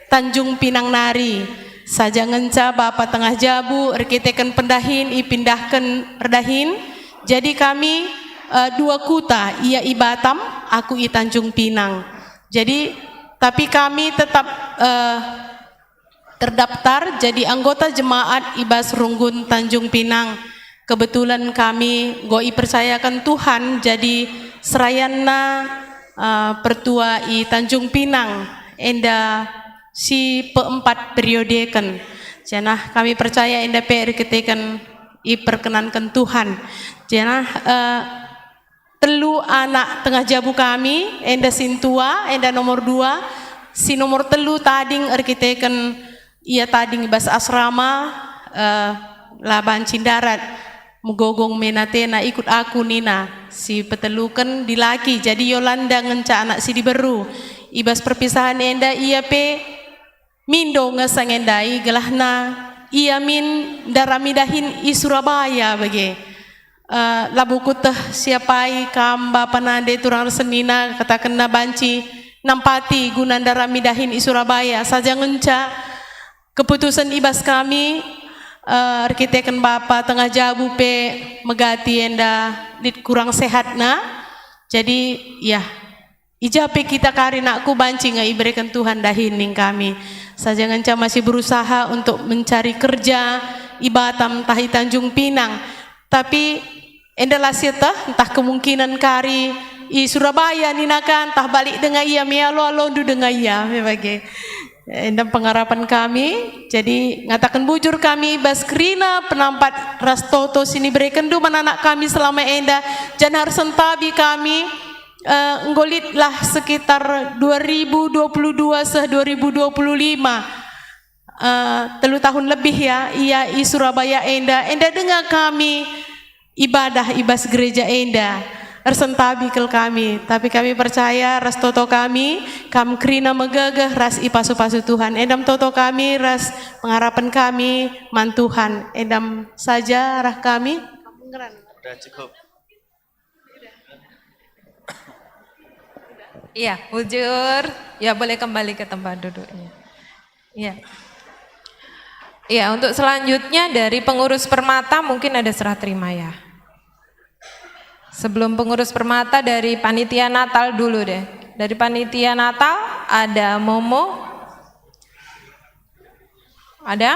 Tanjung Pinang nari. Saja ngenca Bapa Tengah Jabu erkiteken pendahin ipindahken erdahin. Jadi kami, eh, dua kuta, ia i Batam, aku i Tanjung Pinang. Jadi, tapi kami tetap, eh, terdaftar jadi anggota jemaat i bas Runggun Tanjung Pinang. Kebetulan kami enggo ipercayaken Tuhan jadi serayanna, eh, pertua i Tanjung Pinang enda si peempat periodeken. Janah kami percaya enda pe erkiteken iperkenanken Tuhan. Janah, eh, telu anak tengah jabu kami, enda sintua, enda nomor dua, si nomor telu tading erkiteken ia tading i bas asrama, eh, la banci ndarat, megogong me atena ikut aku nina, si peteluken dilaki, jadi Yolanda ngenca anak si diberu. I bas perpisahen enda ia pe mindo nge sangendai gelahna ia min ndarami dahin i Surabaya bage. Eh, labo kuteh siapai kam bapa nande turang senina katakenna banci nampati guna ndarami dahin i Surabaya. Saja ngenca keputusen i bas kami, eh, erkiteken Bapa tengah jabu pe megati enda lit kurang sehatna. Jadi, ya, i ja pe kita kari, nakku, banci nge ibereken Tuhan dahin ning kami. Saja ngenca masih berusaha untuk mencari kerja i Batam ntah i Tanjung Pinang. Tapi enda la sieteh, ntah kemungkinan kari i Surabaya nina ka, ntah balik denga ia, me alo-alondu denga ia, me bage. Enda pengarapen kami, jadi ngataken bujur kami bas kerina penampat ras toto si niberekenndu man anak kami selama enda, janah ersentabi kami, eh, enggo litlah sekitar dua ribu dua puluh dua seh dua ribu dua puluh lima, eh, telu tahun lebih ya, ia i Surabaya enda, enda denga kami ibadah i bas gereja enda. Ersentabi kal kami, tapi kami percaya ras toto kami, kam kerina megegeh ras ipasu-pasu Tuhan. Enda me toto kami ras pengarapen kami man Tuhan. Enda me saja arah kami. Udah cukup. Iya, bujur. Ya, boleh kembali ke tempat duduknya. Iya. Iya, untuk selanjutnya dari pengurus Permata mungkin ada serah terima ya. Sebelum pengurus Permata, dari panitia Natal dulu deh. Dari panitia Natal ada Momo? Ada?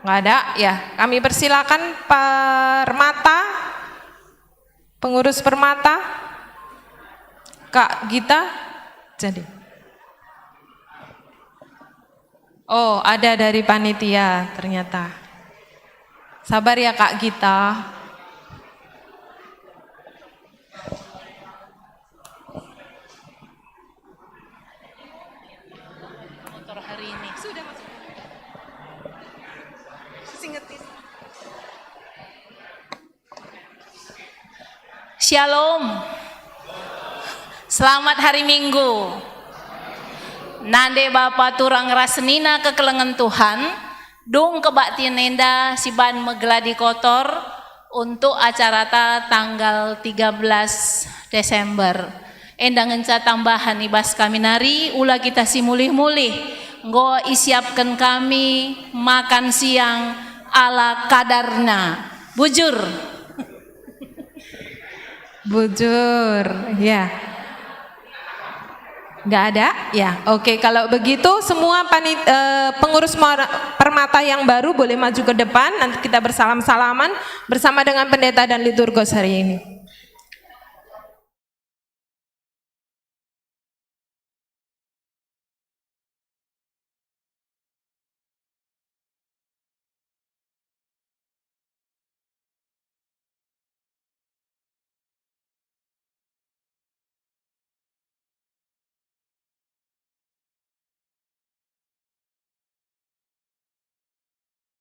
Nggak ada? Ya, kami persilakan Permata, pengurus Permata, Kak Gita. Jadi. Oh, ada dari panitia ternyata. Sabar ya, Kak Gita. Motor hari ini. Sudah masuk. Singetin. Shalom. Selamat hari Minggu. Nande bapa turang ras senina kekelengen Tuhan, dung kebaktin enda si ban megeladi kotor untuk acarata tanggal tiga belas Desember. Enda ngenca tambahan i bas kami nari, ula kita si mulih-mulih. Enggo isiapken kami makan siang ala kadarna. Bujur. Bujur, ya. Nggak ada? Ya, oke. Kalau begitu, semua panit-, eh, pengurus mora-, Permata yang baru boleh maju ke depan. Nanti kita bersalam-salaman bersama dengan pendeta dan liturgos hari ini.